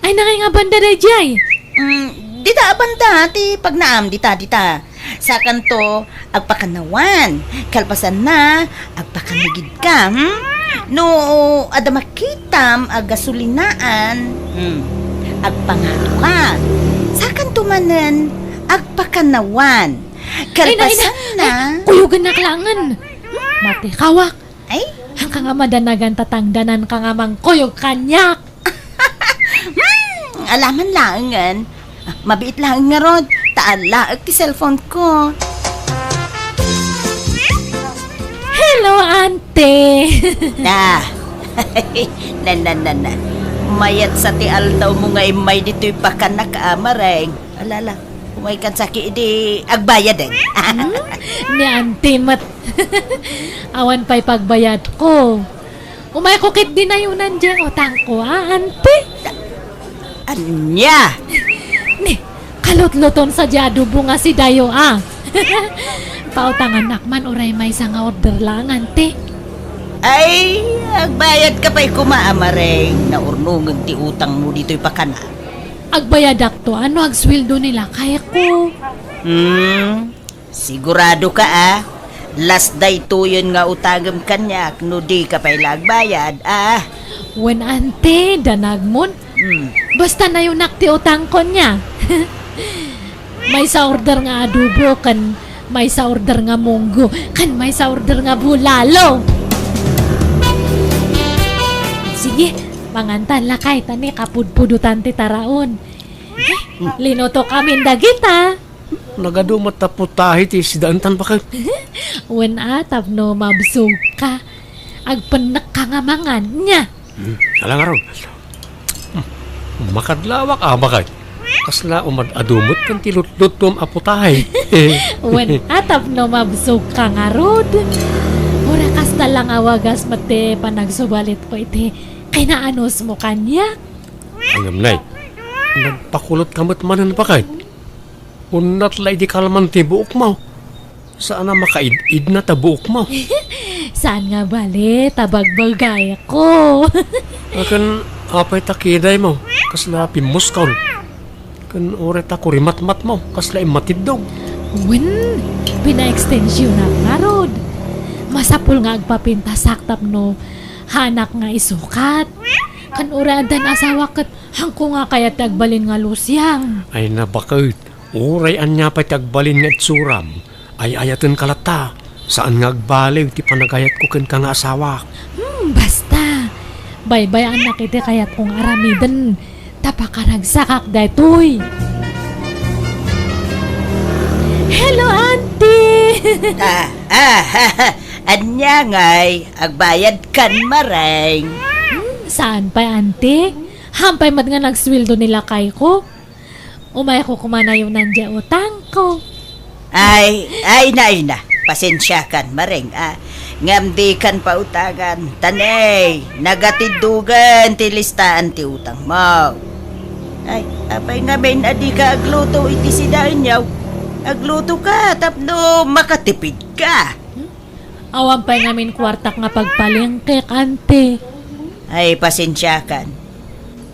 Ay, nangay nga banda daydiay? Mm, dita a banda ti pagnaam, dita, dita. Sakanto, agpakannawan. Kalpasanna, agpakanigidka, hmm? No adda makitam a gasolinaan, hmm, agpangatoka. Sakanto manen, agpakanawan. Ay, na, ay, na. Kalpasanna. Ay, kuyogennak laengen. Matikawak. Ay? Hanka nga madanagan, tatangdananka nga mangkuyog kaniak. Hmm, alaman laengen. Ah, mabiit laeng ngarud, ta alaek ti cellphone ko. Hello, ante. Ah. Nan, nan, nan, nan. Mayat sa ti aldawmo nga immay ditoy pakanak, a, Mareng. Alala, umaykan saki idi agbayaden. Hmm? Ni ante met. Awan pay pagbayadko. Umayko ket dinayonan diay utangko, a, ante? Ania? Ni, kalutluton sadiay adobo nga sidayo, a. Pautangannak man uray maysa nga order laeng, ante. Ay, agbayadka pay koma, a, Mareng. Naurnongen ti utangmo ditoy pakanak. Agbayadakto, a, no agsueldo ni lakayko. Hmm. Siguradoka, a? Last daytoyen nga utangem kaniak no dika pay la agbayad, a? Wen, ante, danagmon. Hmm. Basta nayonak ti utangko nia. Maysa order nga adobo, ken maysa order nga munggo, ken maysa order nga bulalo. Sige, mangantan lakay, ta ni kapudpudotan ti taraon. Linutokamin dagita. Nagadu met ta putahe ti sidaentan, baket. Wen a, tapno mabsogka. Agpennekka nga mangan, nia? Hmm, ala ngarud. Hmm, makadlawak a, baket. Kasla umad-adu met ken ti lutluttom a putahe. Wen a, tapno mabsogka ngarud. Uray kasta la nga wagas met ti panagsubalitko iti kinaanusmo kaniak. Ngem, nay, nagpakulotka met manen, baket. Unnat la idi kalman ti buokmo. Saan a makaid-idna ta buokmo. Saan nga bale ta bagbagayko. Ken apay ta kidaymo? Kasla pimmuskol. Ken uray ta kurimatmatmo, kasla immatiddog. Wen, pinaekstensionak ngarud. Masapul nga agpapintasak tapno haanak nga isukat. Ken uray addan asawak ket haanko nga kayat ti agbalin nga lusiang. Ay, baket. Uray ania pay ti agbalin nga itsuram, ay-ayatenka latta. Saan nga agbaliw ti panagayatko kenka nga asawak. Hmm, basta. Baybay-annak iti kayatko nga aramiden. Ta pakaragsakak daytoy. Hello, auntie! Ah, ah, ania ngay, agbayadkan, Mareng? Hmm, saan pay, auntie? Haan pay met nga nagsueldo ni lakayko. Umayko koma nayonan diay utangko. Ay, ay na, ay na. Pasensiakan, Mareng, a. Ngem dikan pautangan. Ta ne, nagatiddogen ti listaan ti utangmo. Ay, apay ngamin a dika agluto iti sidaenyo? Aglutoka tapno makatipidka. Hmm? Awan pay ngamin kuartak nga pagpalengkek, auntie. Ay, pasensiakan.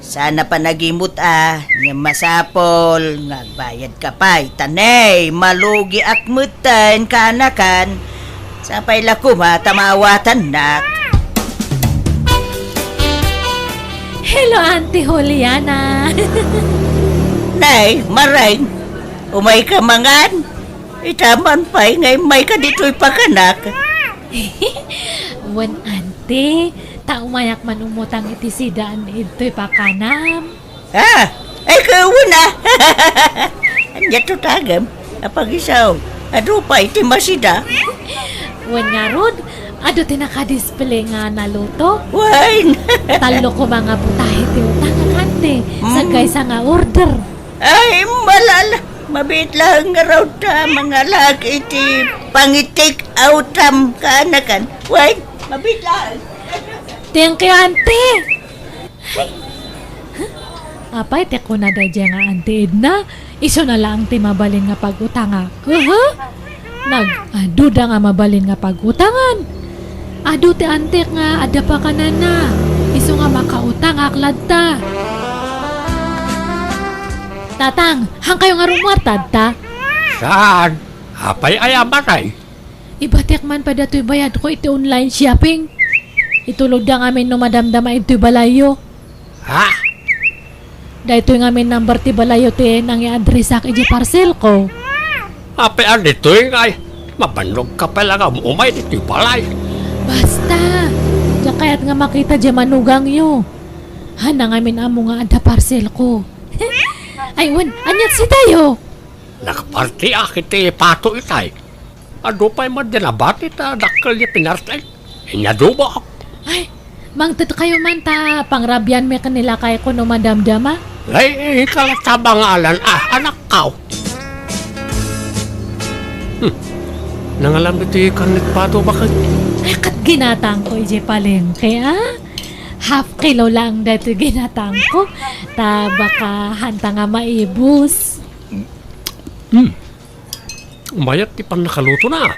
Saan a panagimut a, ngem masapul nga agbayadka pay, ta ne, malugiak metten kaanakan. Sapay la koma ta maawatannak. Hello, Auntie Juliana. Nay, Mareng, umayka mangan? Ita man pay nga immayka ditoy pakanak. Wen, auntie, ta umayak man umutang iti sidaan ditoy pakanam. Ah, ay, kawen a. Ania ti utangem? Apagisaw, adu pay ti masida. Wen ngarud, adu ti nakadisplay nga naluto. Wen. Tallo koma nga putahe ti utangak, auntie. Mm. Sagaysa nga order. Ay, malala. Mabiit laeng ngarud ta mangalaak iti pangi-take outam kaanakan. Wen, mabiit laeng. Thank you, auntie. Ay. Apay ti kuna daydiay nga Auntie Edna? Isuna laeng ti mabalin nga pag-utangak. Uhu. Nag-aduda nga mabalin nga pag-utangan. Adu ti antiek nga adda pakanana. Isu nga makautangak latta. Tatang, haankayo nga rumuar tatta? Saan? Apay aya, Mareng? Ibatiak man pay datoy bayadko iti online shopping. Itulodda ngamin no madamdama intoy balayyo. Ha? Daytoy ngamin number ti balayyo ti nangiadresak iti parcelko. Apian ditoy ngay, mabannogka pay la nga umay ditoy balay. Basta, diak kayat nga makita diay manugangyo. Haanna ngamin ammo nga adda parcelko. Ay, wen, aniat sitayo? Nakapartiak iti pato itay. Adu pay met diay nabati ta dakkel diay pinarti. Inyadubok. Ay, mangted kayo man ta pangrabianmi ken ni lakayko no madamdama. Ay, ikaw la tabang nga alan, ah, anakkaw. Hmm. Nangalam iti karnet pato, baket. Ay, ket ginatangko idiay palengke, ah. Half kilo lang daytoy ginatangko. Ta baka haanta nga maibus. Hmm. Mayat ti pannakalutona.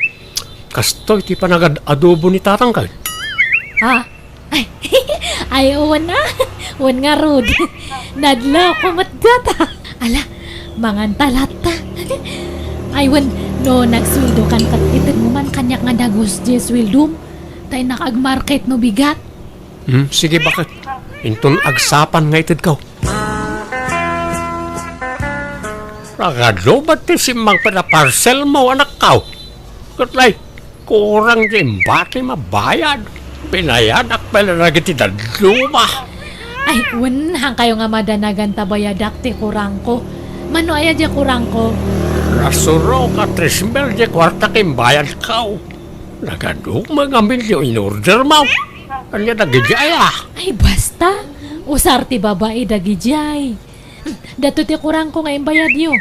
Kastoy ti panagad-adobo ni tatangko. Ha? Ay, ay, wen a. Wen ngarud. Nadlawko met dayta. Ala, manganta latta. Ay, wen, no nagsueldokan ket itedmo man kaniak nga dagus diay sueldom. Ta innak agmarket no bigat. Hmm, sige, baket. Inton agsapan nga itedko. Nagadu met ti simmangpet a parcelmo, anakkaw. Ket lay, kurang diay imbati mabayad. Binayadak pay la dagiti dadduma. Ay, wen, haankayo nga madanagan ta bayadak ti kurangko. Mano aya diay kurangko? Nasurok a tres mil diay kuarta ken bayadko. Nagadu met ngamin diay in-ordermo. Ania dagidiay a? Ay, basta. Usar ti babai dagidiay. Daytoy ti kurangko nga imbayadyo.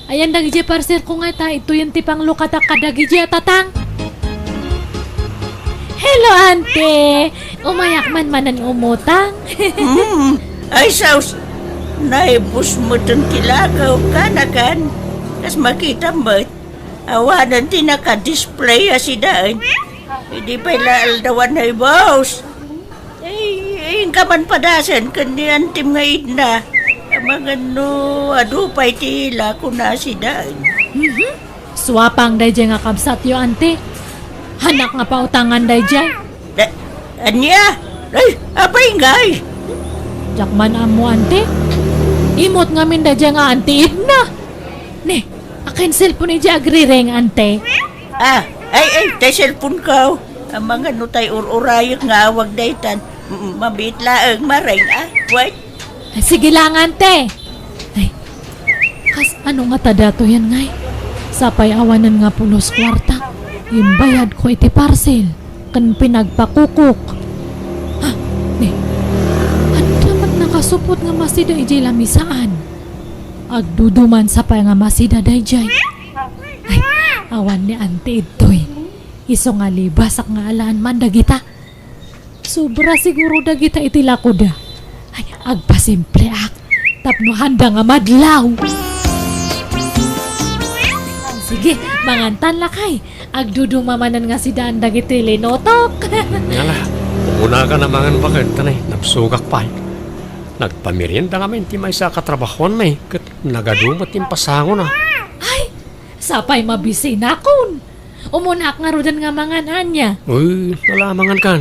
Ayan dagidiay parcelko nga ta, ituyen ti panglukatak kadagidiay a tatang. Hello, ante. Umayak man manen umutang. Hmm. Ay, sus. Naibus meten ti lakaw, kanakan. Kas makitam met. Awanen ti naka-display a sidaen. Idi pay la aldawan, ay, boss. Ay, ay, inka man padasen ken ni antim nga Edna. Amangan no adu pay ti ila, kuna sidaen. Mhm. Suapang daydiay nga kabsatyo, ante. Haannak nga pautangan daydiay. Da, ania? Ay, apay ngay? Diak man ammo, ante. Imot ngamin daydiay nga Auntie Edna. Ne, akin cellphone idiay agrireng, ante. Ah, ay, ay, tay cellphone ko. Amangan no tay ur-urayek nga awag daytan. Mm, mabiit laeng, mareng, ah. Wait. Ay, sige lang, ante. Ay, kas ano ngata daytoyen ngay? Sapay awanen nga pulos kuarta, imbayadko iti parcel ken pinagpakukok. Ha? Ne, adda met nakasupot nga masida idiay lamisaan. Agduduman sapay nga masida daydiay. Ay, awan ni ante idtoy. Isu nga libasak nga alaan man dagita. Sobra siguro dagita iti lakoda. Ay, agpasimpleak tapno haanda nga madlaw. Sige, mangantan lakay. Agduduma manen nga sidaan dagiti linutok. Ngala, umunaka a mangan baket, ta ne, nabsogak pay. Nagpamerienda ngamin ti maysa a katrabahuanmi, ket nagadu met ti impasangona. Ay, sapay mabisinakon. Umunak ngaruden nga mangan, ania? Uy, nalamangan kan.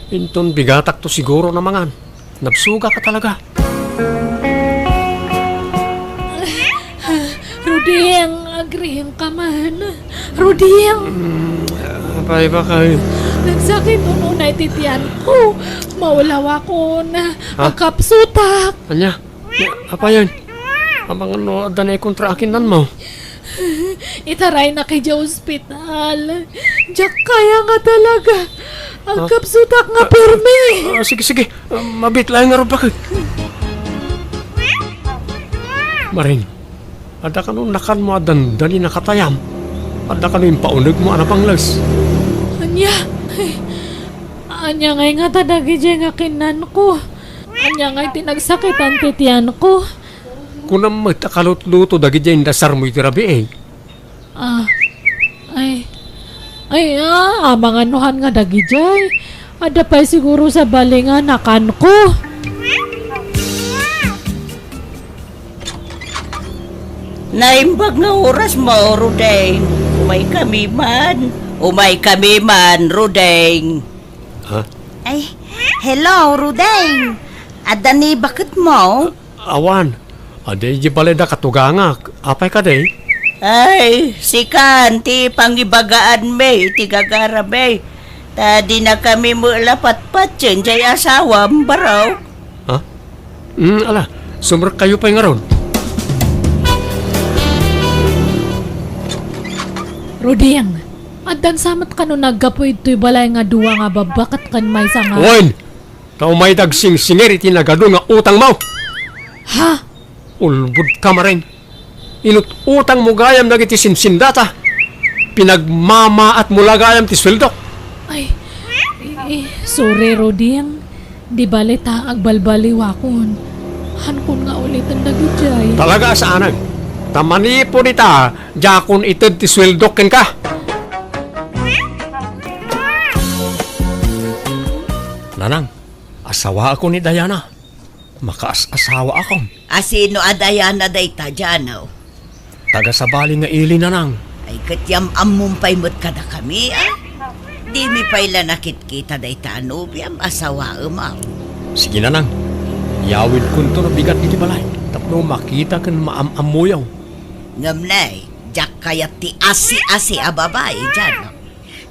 Inton bigatakto siguro a mangan. Nabsogak a talaga. Ruding, agriingka man. Ruding! Mm, apay, baket? Nagsakit unay ti tianko. Maulawakon. Ha? Agkapsutak. Ania? Apayen? Amangan no adda naikontra a kinnanmo? Itaraynak idiay ospital. Diak kaya nga talaga. Agkapsutak nga permi. Ah, sige, sige. Ah, mabiit laeng ngarud, baket. Maring, adda kano nakanmo a dandani a katayam? Adda kano impaunegmo a napangles? Ania? Ania ngay ngata dagidiay nga kinnanko? Ania ngay ti nagsakitan ti tianko? Kunam met a kalutluto dagidiay indasarmo iti rabii. Ah, ay, ay, ah, amangan no haan nga dagidiay. Adda pay siguro sabali nga nakanko. Naimbag nga orasmo, Rudeng. Umaykami man. Umaykami man, Rudeng. Ha? Ay, hello, Rudeng. Adda ni baketmo? Awan. Adi, di balay da katugangak. Apay kadi? Ay, sikan ti pangibagaanmi iti gagarami. Ta dinakami met la patpatien jay asawam, baro. Ha? Mm, ala, sumrekkayo pay ngarud. Rudeng, addan sa met kano naggapu ditoy balay nga dua nga babbaket ken maysa nga Wen! Ta umay dagsingsingir iti nagadu nga utangmo! Ha? Ulbodka, Maring. Inut-utangmo gayam dagiti sinsindata. Pinagmamaatmo la gayam ti sueldok. Ay, eh, eh, sorry, Rudeng. Di bale ta agbalbaliwakon. Haankon nga uliten dagijay. Talaga a saanen. Ta manipud ita, diakon ited ti sueldok kenka. Nanang, asawaakon ni Diana. Makaas-asawaakon. A sino a Diana dayta, Jano? Taga-sabali nga ili, Nanang. Ay, ket yam-ammom pay met kadakami, a? Dimi pay la nakitkita dayta a nobiam, asawaem, a? Sige, Nanang. Iyawidkonto no bigat iti balay tapno makita ken maam-ammoyo. Ngem ne, diak kayat ti asi-asi a babai, Jano.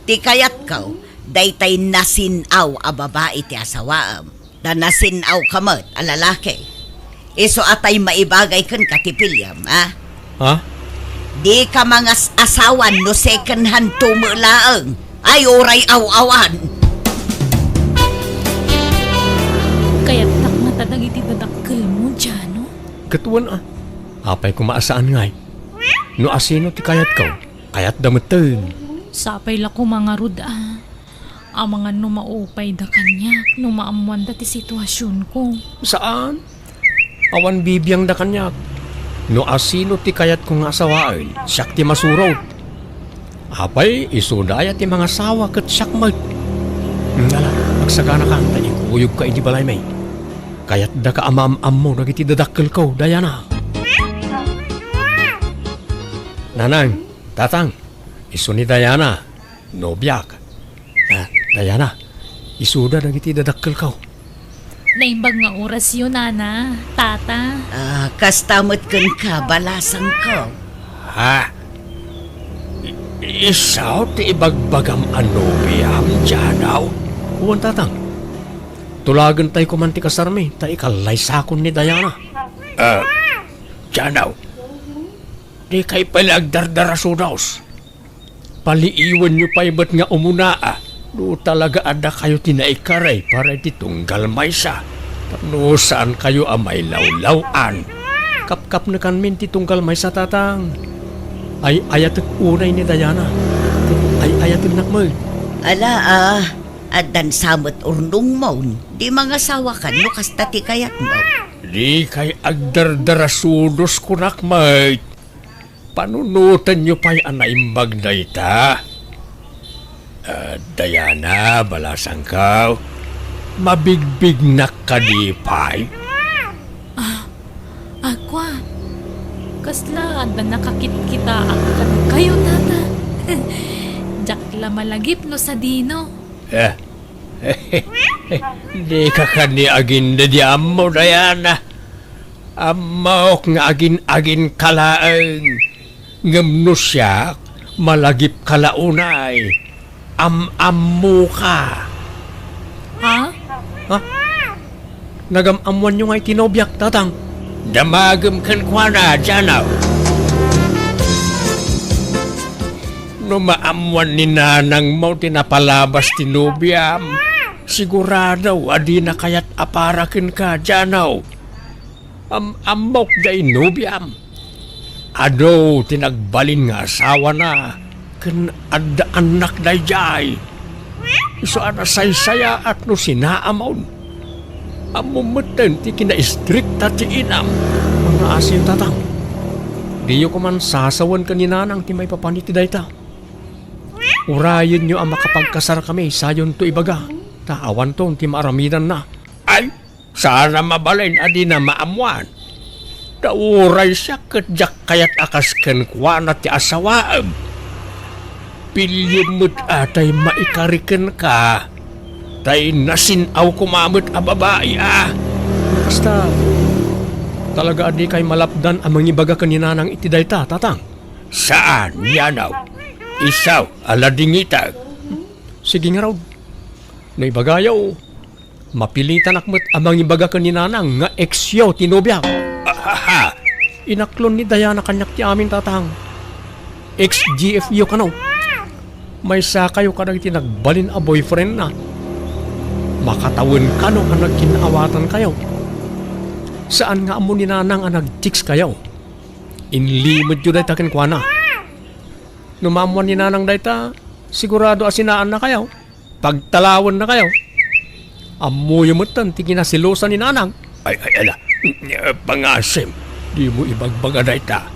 Ti kayatko, daytay nasin-aw a babai ti asawaem. Ta nasin-awka met a lalaki. Isu a tay maibagay kenka ti piliem, a? Ha? Dika mangas-asawan no second hand to met laeng. Ay, uray aw-awan. Kayatdak ngata dagiti dadakkelmo, Jano? Ket wen, a. Apay koma a saan ngay? No asino ti kayatko, kayatda metten. Sapay la koma ngarud, a. Amangan no maupayda kaniak no maammoanda ti situasionko. Saan? Awan bibiangda kaniak. No asino ti kayatko nga asawaen, siak ti masurot. Apay, isuda aya ti mangasawa ket siak met? Ngala, agsaganakan ta ikuyogka iti balaymi. Kayatdaka a maam-ammo dagiti dadakkelko, Diana. Nanang, Tatang, isu ni Diana. Nobiak. Ah, Diana, isuda dagiti dadakkelko. Naimbag nga orasyo, Nana, Tata. Ah, kasta met kenka, balasangko. Ha? I-, isu ti ibagbagam a nobiam, Janaw? Wen, Tatang. Tulagentay koman ti kasarmi, ta ikallaysakon ni Diana. Ah, Janaw, dikay pay la agdardarasudos. Paliiwenyo pay met nga umuna, a. No talaga a dakayo ti naikari para iti tunggal maysa, tapno saankayo a mailawlaw-an. Kapkapnekanmin ti tunggal maysa, Tatang. Ay-ayatek unay ni Diana. Ay-ayatennak met. Ala, a, addan sa met urnongmon. Di mangasawakan no kasta ti kayatmo. Dikay agdardarasudos, kunak met. Panunotenyo pay a naimbag dayta. Ah, Diana, balasangko, mabigbignak kadi pay? Ah, agko a. Kasla adda nakakitkitaak kadakayo, Tata. Diak la malagip no sadino. Eh, dika kadi agindediammo, Diana. Ammok nga agin-aginka laeng, ngem no siak, malagipka la unay. Am-ammoka. Ha? Ha? Nagam-ammoanyo ngay ti nobiak, Tatang? Damagem kenkuana, Janaw. No maammoan ni nanangmo ti napalabas ti nobiam, sigurado a dina kayat a para kenka, Janaw. Am-ammok jay nobiam. Adu ti nagbalin nga asawana ken adda annak dayjay. Isu a nasaysayaat no sinaamon. Ammom metten ti kinaistrikta ti inam. Mangngaasiyo, Tatang. Diyo koman sasawen ken ni Nanang ti maipapan iti dayta. Urayenyo a makapagkasarkami, sayonto ibaga, ta awanton ti maaramidanna. Ay, saan a mabalin a dina maammoan. Ta uray siak ket diak kayat a kas kenkuana ti asawaem. Piliem met a tay maikari kenka. Tay nasin-aw koma met a babai a. Kasta, talaga a dikay malapdan a mangibaga ken ni Nanang iti dayta, Tatang? Saan, Yanaw. Isu a ladingitek. Sige ngarud. No ibagayo, mapilitanak met a mangibaga ken ni Nanang nga ex-yo ti nobiak. Ahaha. Inaklon ni Diana kaniak ti amin, Tatang. Ex-G F yo kano. Maysakayo kadagiti nagbalin a boyfriendna. Makatawen kano a nagkinaawatankayo. Saan nga ammo ni Nanang a nag-text kayo. Inlimedyo dayta kenkuana. No maammuan ni Nanang dayta, sigurado a sinaannakayo. Pagtalawennakayo. Ammoyo metten ti kinaselosan ni Nanang. Ay, ay, ala. Pangasim, dimo ibagbaga dayta.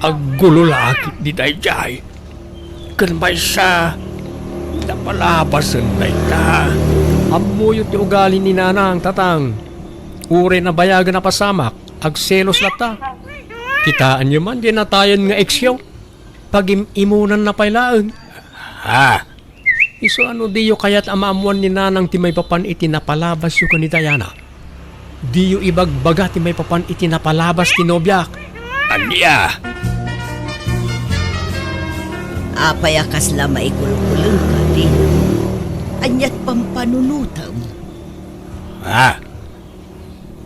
Aggulo la ketdi daydiay. Ken maysa, napalabasen dayta. Ammoyo ti ugali ni Nanang, Tatang. Uray nabayagen a pasamak, agselos latta. Kitaenyo man diay natayen nga ex-yo. Pagim-imonanna pay laeng. Ha? Isu a no diyo kayat a maammuan ni Nanang ti maipapan iti napalabasyo ken ni Diana, diyo ibagbaga ti maipapan iti napalabas ti nobiak. Ania? Apay a kasla maikulkulengka, Dino? Aniat pampanunotem? Ha?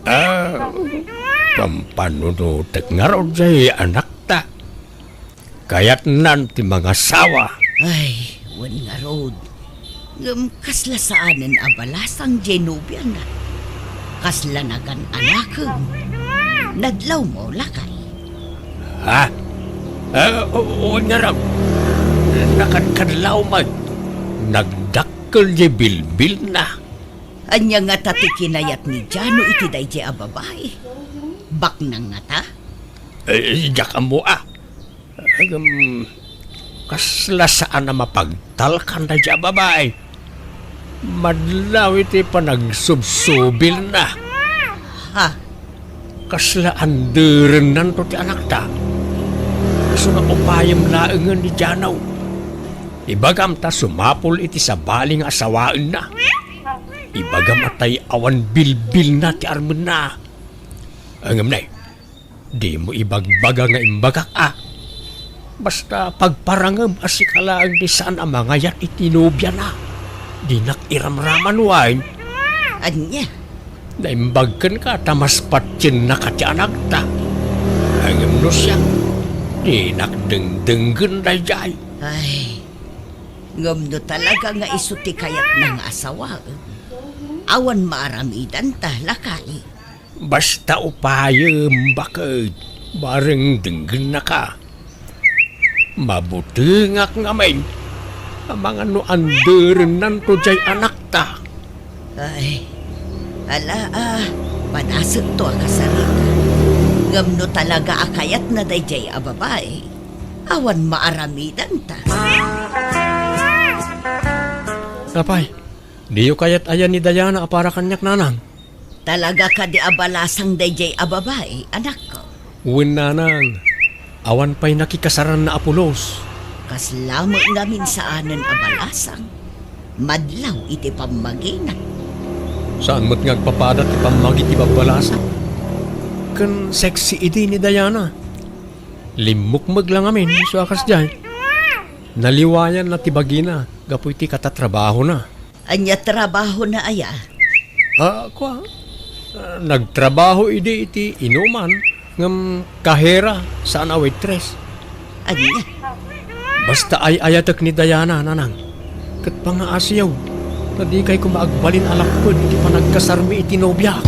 Ah, pampanunotek ngarud diay anakta. Kayatnan ti mangasawa. Ay, wen ngarud. Ngem kasla saanen a balasang diay nobiana. Kasla nagan-anakem. Nadlawmo, lakay. Ha? Ah, o-, wen ngarud. Nakadkadlaw met. Nagdakkel diay bilbilna. Ania ngata ti kinayat ni Jano iti daydiay a babai? Baknang ngata? Eh, diak ammo a. Agam, kasla saan a mapagtalkan daydiay a babai. Madlaw iti panagsubsubilna. Ha? Kasla anderennanto ti anakta. Isu nga upayem laengen ni Jano. Ibagam ta sumapul iti sabali nga asawaenna. Ibagam a tay awan bilbilna ti armenna. Ngem nay, dimo ibagbaga nga imbagak a. Basta pagparangem a sika laeng ti saan a mangayat iti nobiana. Dinak iramraman wen. Ania? Naimbag kenka ta mas patiennaka ti anakta. Ngem no siak, dinak dengdenggen daydiay. Ay, ngem no talaga nga isu ti kayatna nga asawaem, awan maaramidanta, lakay. Basta upayem, baket, bareng denggennaka. Mabutengak ngamin, amangan no anderennanto diay anakta. Ay, ala a, panasekto a kasarita. Ngem no talaga a kayatna daydiay a babai, awan maaramidanta. Apay, diyo kayat aya ni Diana a para kaniak, Nanang? Talaga kadi a balasang daydiay a babai, anakko? Wen, Nanang, awan pay nakikasaranna a pulos. Kasla met ngamin saanen a balasang. Madlaw iti pammagina. Saan met nga agpapada ti pammagi ti babbalasang? Ken sexy idi ni Diana. Limmukmeg la ngamin isu a kasdiay. Naliwayanna ti bagina gapu iti katatrabahona. Ania trabahona aya? Ah, kua, ah, nagtrabaho idi iti inuman, ngem kahera, saan a waitress. Ania? Basta ay-ayatek ni Diana, Nanang. Ket pangaasiyo, ta dikay koma agbalin a lapped iti panagkasarmi iti nobiak.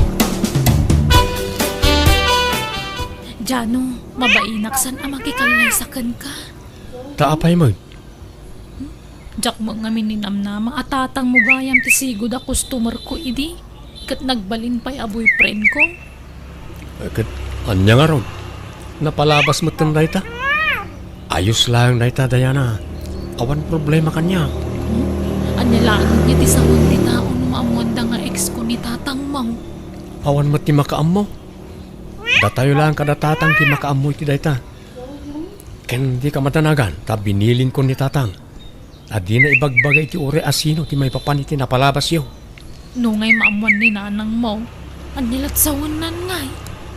Jano, mabainak saan a makikallaysa kenka. Ta apay met? Diak met ngamin ninamnama a tatangmo gayam ti sigud a customer ko idi, ket nagbalin pay a boyfriend ko. Eh, ket ania ngarud? Napalabas metten dayta? Ayos laeng dayta, Diana. Awan problema kaniak. Hmm? Ania laeng iti sangon ti tao no maammuanda nga ex ko ni tatangmo? Awan met ti makaammo. Datayo laeng kada tatang ti makaammo iti dayta. Ken dika madanagan ta binilinkon ni tatang. ta dina ibagbaga iti uray a sino ti maipapan iti napalabasyo. Nungay maammuan ni nanangmo, ania lat sawennan ngay?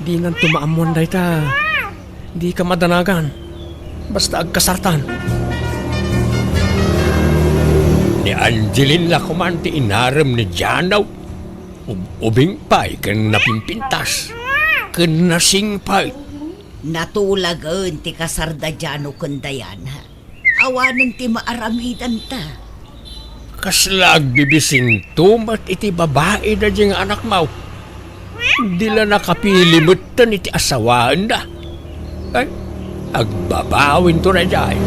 Dinanto maammuan dayta. Dika madanagan. Basta agkasartan. Ni Angeline la koman ti inarem ni Jano. Ub-, ubing pay ken napimpintas. Ken nasingpet. Natulagen ti kasar da Jano ken Diana. Awanen ti maaramidanta. Kasla agbibisinto met iti babai daydiay nga anakmo. Di la nakapili metten iti asawaenda. Ay, agbabawinto daydiay.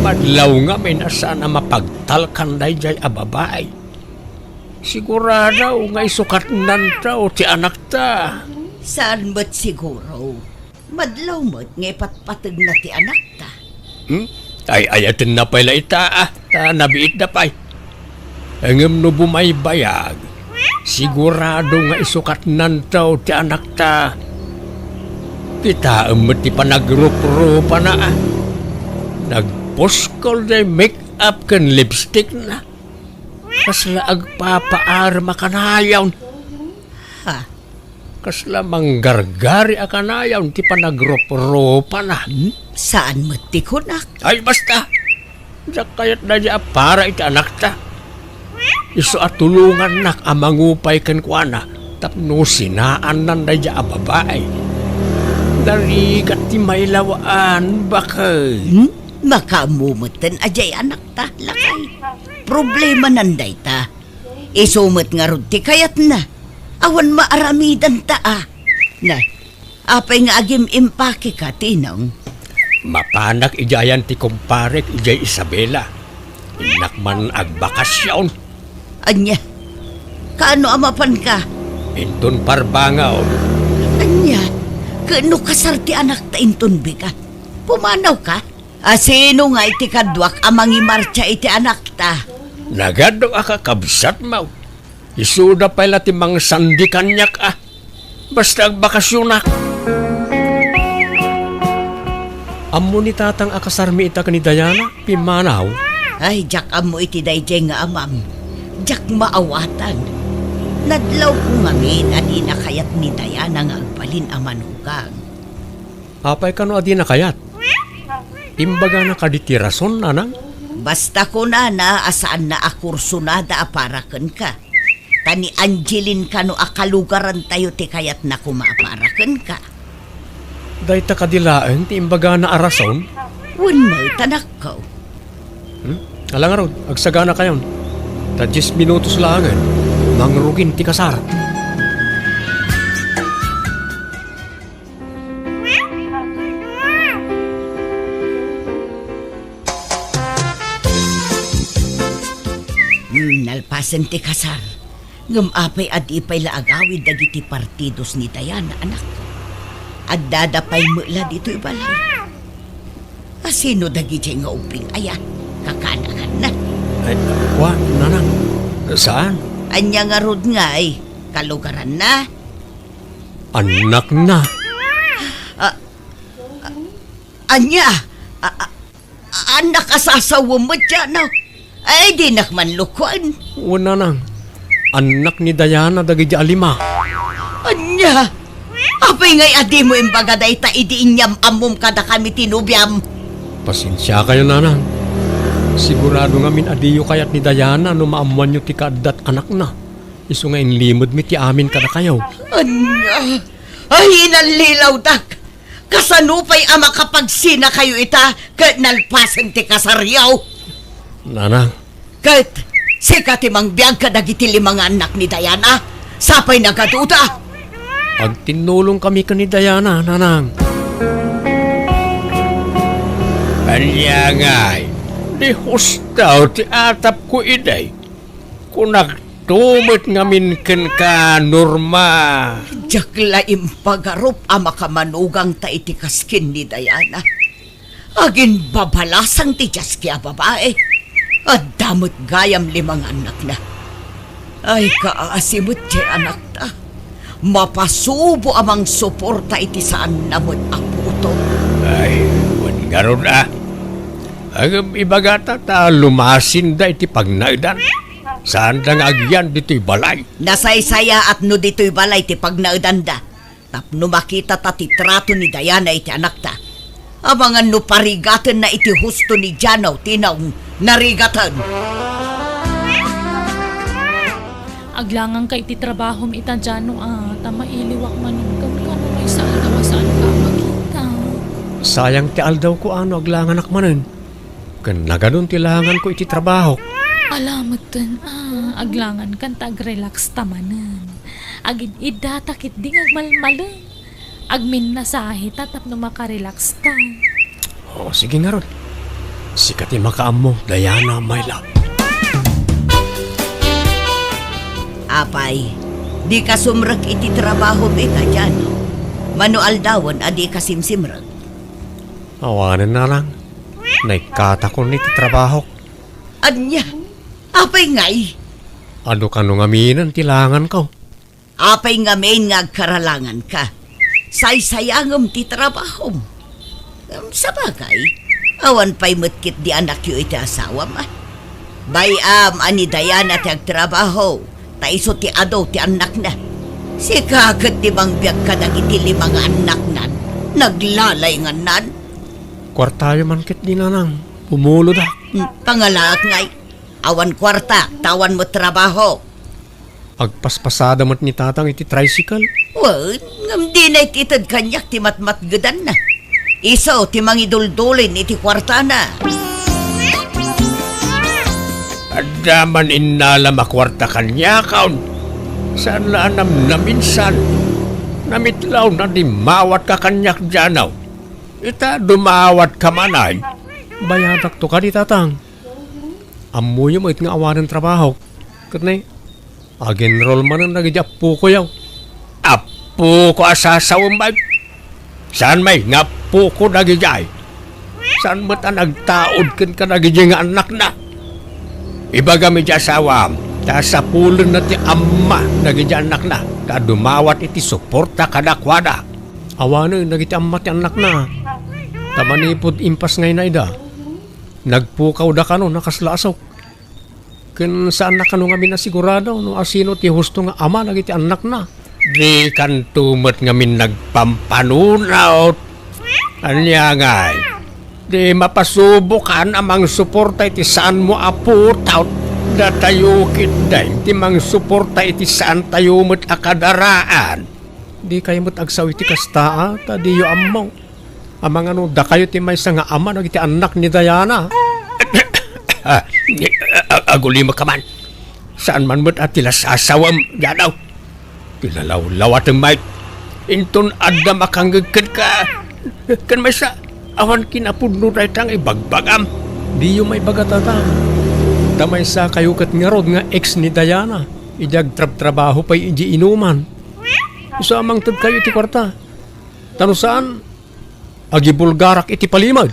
Madlaw ngamin a saan a mapagtalkan daydiay a babai. Sigurado nga isukatnanto ti anakta. Saan met siguro? Madlaw met nga ipatpategna ti anakta. Hmm? Ay-ayatenna pay la ita, ah, ta nabiitda pay. Ngem no bumaybayag, sigurado nga isukatnanto ti anakta. Kitaem met ti panagruprupana, ah. Nagpuskol ti make-up ken lipstickna. Kasla agpapaarem a kanayon. Ha? Kasla manggargari a kanayon ti panagruprupana. Hmm? Saan met ti kunak? Ay, basta! Diak kayat daydiay a para iti anakta. Isu a tulongannak a mangupay kenkuana tapno sinaannan daydiay a babai. Narigat ti mailawaan, bakay. Hmm? Makaammo metten a diay anakta, lakay. Problemanan dayta. Isu met ngarud ti kayatna. Awan maaramidanta a. Na, apay nga agim-impakeka, Tinong? Mapanak idiayan ti kumparek idiay Isabela. Innak man agbakasyon. Ania? Kaano a mapanka? Inton Parbangon. Ania? Ket no kasar ti anakta inton bigat, pumanawka? A sino ngay ti kaduak a mangimartsa iti anakta? Nagadu a kakabsatmo. Isuda pay la ti mangsandi kaniak a. Basta agbakasyonak. Ammo ni tatang a kasarmi ita ken ni Diana, pimmanaw. Ay, diak ammo iti daydiay nga amam. Diak maawatan. Nadlawko ngamin a dina kayat ni Diana nga agbalin a manugang. Apay kano a dina kayat? Imbagana kadi ti rason, nanang? Basta kunana a saanna a kursunada a para kenka. Ta ni Angeline kano a kalugarantayo ti kayatna koma a para kenka. Dayta kadi laeng ti imbagana a rason? Wen met, anakko. Hmm? Ala ngarud, agsaganakayon. Ta dies minutos laengen, mangrugin ti kasar. Hmm, nalpasen ti kasar. Ngem apay a di pay la agawid dagiti partidos ni Diana, anakko? Addada pay met la ditoy balay. A sino dagidiay nga ubbing aya? Kakanakanna? Ay, wa, nanang. Saan? Ania ngarud ngay? Kalugaranna? Annakna. A-, a-, ania? A-, a-, annak a sasawem met, Jano? Ay, dinak man lukuen. Wen, nanang. Annak ni Diana dagidi a lima. Ania? Apay ngay a dimo imbaga dayta idi inyam-ammom kadakami ti nobiam? Pasensiakayo, nanang. Sigurado ngamin a diyo kayat ni Diana no maammoanyo ti kaaddat anakna. Isu nga inlimedmi ti amin kadakayo. Ania? Ay, inallilawdak! Kasano pay a makapagsinakayo ita ket nalpasen ti kasaryo? Nanang. Ket sika ti mangbiag kadagiti lima nga annak ni Diana? Sapay nagaduda? Agtinnulongkami ken ni Diana, nanang. Ania ngay? Di husto ti atapko idi. Kunakto met ngamin kenka, Norma. Diak la impagarup a makamanugangta iti kaskin ni Diana. Aginbabalasang ti diaski a babai. Adda met gayam lima nga annakna. Ay, kaasi met ti anakta. Mapasubo a mangsuporta iti saanna met a puto. Ay, wen ngarud a. Ngem ibagata ta lumasinda iti pagnaedan. Saanda nga agyan ditoy balay. Nasaysayaat no ditoy balay ti pagnaedanda. Tapno makitata ti trato ni Diana iti anakta. Amangan no parigatenna iti husto ni Jano ti naung-, narigaten. Aglanganka iti trabahom ita, Jano, a, ta mailiwak manen kenka no maysa aldaw a saanka a makita. Sayang ti aldawko a no aglanganak manen. Ken nagadun ti langanko iti trabahok. Ala metten, a, aglangankan ta agrelaxta manen. Agid-iddata ketdi nga agmalmalem. Agminnasaheta tapno makarelaxta. O, sige ngarud. Sika ti makaammo, Diana, my love. Apay, dika sumrek iti trabahom ita, Jano? Mano aldawen a dika simsimrek? Awanen, Nanang. Naikkatakon iti trabahok. Ania? Apay ngay? Adu kano ngaminen ti langanko. Apay ngamin nga agkaralanganka? Saysayangem ti trabahom. Em, sabagay, awan pay met ketdi anakyo iti asawam, a? Bay-am a ni Diana ti agtrabaho, ta isu ti adu ti annakna. Sika ket ti mangbiag kadagiti lima nga annaknan, naglalayngannan. Kuartayo man ketdi, Nanang, pumulodak. Hmm, pangalaak ngay. Awan kuarta, ta awan met trabaho. Agpaspasada met ni Tatang iti tricycle. Wen, ngem dina iti ited kaniak ti matmatgedanna. Isu ti mangiduldulin iti kuartana. Adda man innalam a kuarta kaniakon. Saan la a namnaminsan. Namitlawna a dimmawatka kaniak, Jano. Ita, dumawatka man ay. Bayadakto kadi, Tatang. Ammoyo met nga awanen trabahok. Ket nay, ag-enroll manen dagiti appokoyo. Appoko a sasawem, bay. Saan may nga appoko dagidiay. Saan met a nagtaud ken kadagidi nga annakna. Ibagam iti asawam, ta sapulenna ti amma dagidi annakna, ta dumawat iti suporta kadakuada. Awanen dagiti amma ti annakna, ta manipud impas nga inayda, nagpukawda kano a kasla asuk. Ken saanna kano ngamin a sigurado no asino ti husto nga ama dagiti annakna. Dikanto met ngamin nagpampanunot. Ania ngay? Di mapasubokan a mangsuporta iti saanmo a putaw. Datayo ketdi ti mangsuporta iti saantayo met a kadaraan. Dikayo met agsao iti kasta, a, ta diyo ammo. Amangan no dakayo ti maysa nga ama dagiti annak ni Diana. Ah, a-, agulimekka man. Saan man met a ti la sasawem, Jano. Ti lalawlawatem, Mike. Inton adda makangngeg kenka. Ken maysa, awan kinapudno dayta nga ibagbagam. Diyo maibaga, Tatang. Ta maysakayo ket ngarud nga ex ni Diana. Idi agtrabtrabaho pay idiay inuman. Isu a mangtedkayo iti kuarta. Ta no saan, agibulgarak iti palimed.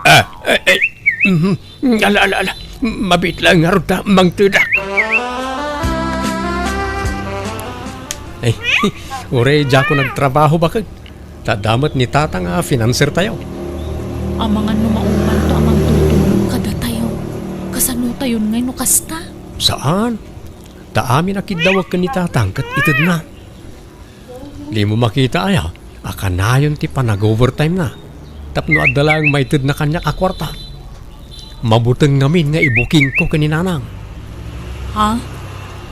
Ah, eh, eh, mhm. Ala, ala, ala. Mabiit laeng ngarud ta mangtedak. Ay, uray diakon agtrabaho, bakek. Ta adda met ni Tatang a financer tayo. Amangan no maumanto a mangtutulong kadatayo. Kasanotayon ngay no kasta? Saan? Ta amin a kiddawek ken ni Tatang ket itedna. Dimo makita aya a kanayon ti panag-overtime na tapno adda laeng maitedna kaniak a kuarta? Mabuteng ngamin nga ibukingko ken ni Nanang. Ha?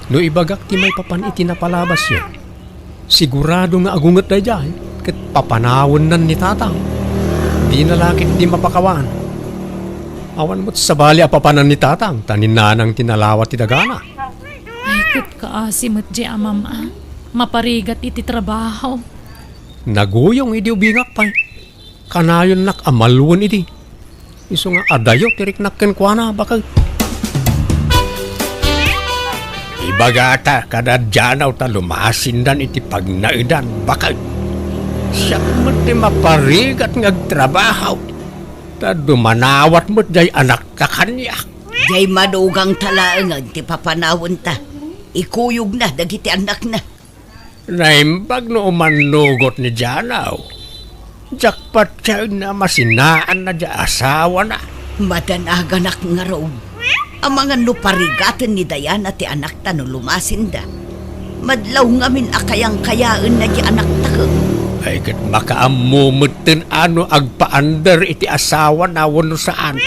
No ibagak ti maipapan iti napalabasyo, sigurado nga agunget daydiay ket papanawennan ni Tatang. Dina la ketdi mapakawan. Awan met sabali a papanan ni Tatang ta ni Nanang ti nalawa ti dagana. Ay, ket kaasi met diay amam a maparigat iti trabaho. Naguyong idi ubingak pay. Kanayonnak a maluen idi. Isu nga adayo ti riknak kenkuana, bakek. Ibagata kada Diana ta lumasindan iti pagnaedan, bakek. Siak met ti maparigat nga agtrabaho. Ta dumanawat met diay anakta kaniak. Diay madugangta laengen ti papanawenta. Ikuyogna dagiti annakna. Naimbag no umannugot ni Diana. Diak patienna a masinaanna diay asawana. Madanaganak ngarud. Amangan no parigaten ni Diana ti anakta no lumasinda. Madlaw ngamin a kayangkayaenna ti anakta ket. Ay, ket makaammo metten a no agpaandar iti asawana wenno saan.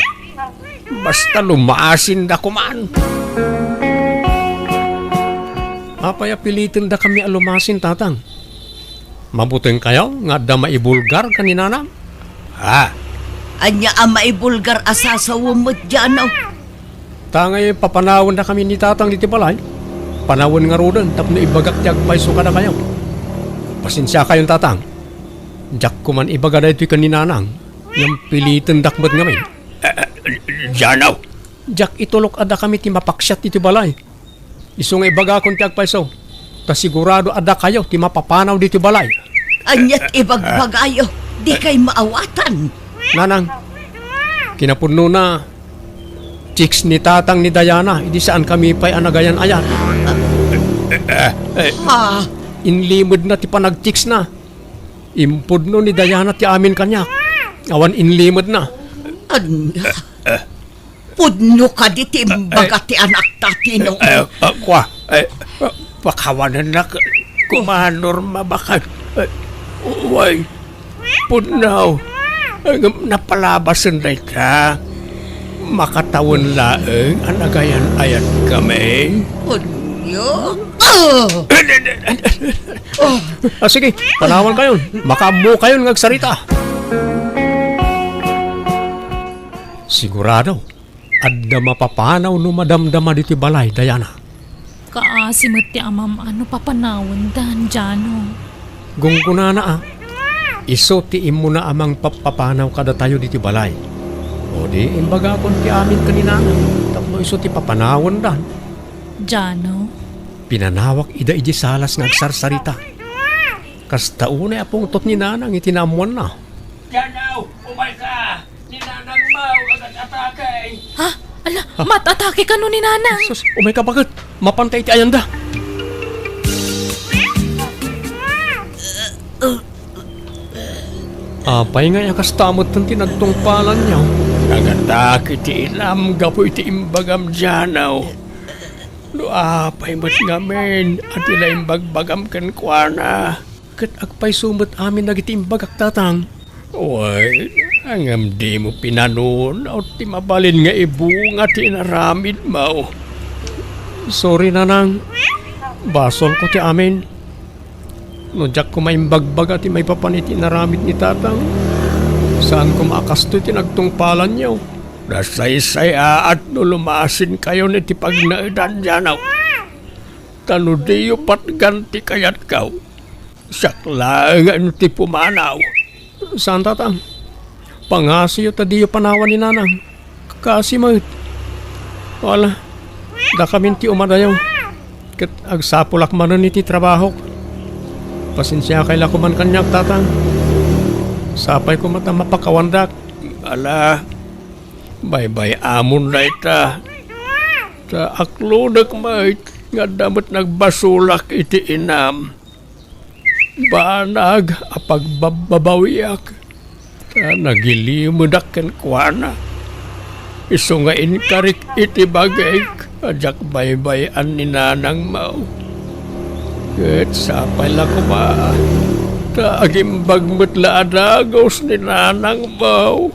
Basta lumasinda koman. Apay a pilitendakami a lumasin, Tatang? Mabutengkayo nga adda maibulgar ken ni Nanang? Ha? Ania a maibulgar a sasawem met, Jano? Ta ngay papanawendakami ni Tatang ditoy balay. Panawen ngaruden tapno ibagak ti agpayso kadakayo. Pasensiakayon, Tatang. Diak koman ibaga daytoy ken ni Nanang. Ngem pilitendak met ngamin. Eh, eh, Jano! Diak itulok a dakami ti mapaksiat ditoy balay. Isu nga ibagakon ti agpayso, ta sigurado a dakayo ti mapapanaw ditoy balay. Aniat ibagbagayo, dikay maawatan. Nanang, kinapudnona, chicks ni Tatang ni Diana, idi saankami pay a nagayan-ayat. Ha? Inlimedna ti panag-chicksna. Impudno ni Diana ti amin kaniak. Awan inlimedna. Ania? Pudno kadi ti imbaga ti anakta, Tino? Eh, eh, kua, eh, pakawanennak, koma, Norma, baka, eh, way, pudno. Eh, ngem napalabasen dayta. Makatawen laeng a nagayan-ayatkami. Ania? Ah! Ah, sige, panawankayon. Makaammokayon nga agsarita. Sigurado, adda mapapanaw no madamdama ditoy balay, Diana. Kaasi met ti amam a no papanawendan, Jano. Gunggonana a, isu ti immuna a mangpappapanaw kadatayo ditoy balay. O di, imbagakon ti amin ken ni Nanang tapno isu ti papanawendan. Jano? Pinanawak ida idiay salas nga agsarsarita. Kasta unay a pungtot ni Nanang iti naammoanna. Jano, umayka! Ni Nanang Mau, agat-atake. Ha? Ala, maat-atake kano ni Nanang? Sus, umayka baket. Mapanta iti ayanda. Apay nga a kasta metten ti nagtungpalanyo? Nagatak iti inam gapu iti imbagam, Jano. No apay met ngamin a ti la imbagbagam kenkuana, ket agpayso met amin dagiti imbagak, Tatang. Wen, ngem dimo pinanunaw ti mabalin nga ibunga ti inaramidmo. Sorry, Nanang. Basolko ti amin. No diak koma imbagbaga ti maipapan iti inaramid ni Tatang, saan koma a kastoy ti nagtungpalanyo. Nasaysayaat no lumasinkayon iti pagnaedan, Jano. Ta no diyo patgan ti kayatko, siak laeng ti pumanaw. Saan, Tatang. Pangasiyo ta diyo panawan ni Nanang. Kaasi met. Wala. Dakamin ti umadayo. Ket agsapulak manen iti trabahok. Pasensiakay la koman kaniak, Tatang. Sapay koma ta mapakawandak. Ala, baybay-amon dayta. Ta aklodek met nga adda met nagbasolak iti inam. Banag a pagbabbabawiak, ta nagilimedak kenkuana. Isu nga inkarik iti bagik a diak baybay-an ni Nanang Mau. Ket sapay la koma, ta agimbag met la a dagus ni Nanang Mau.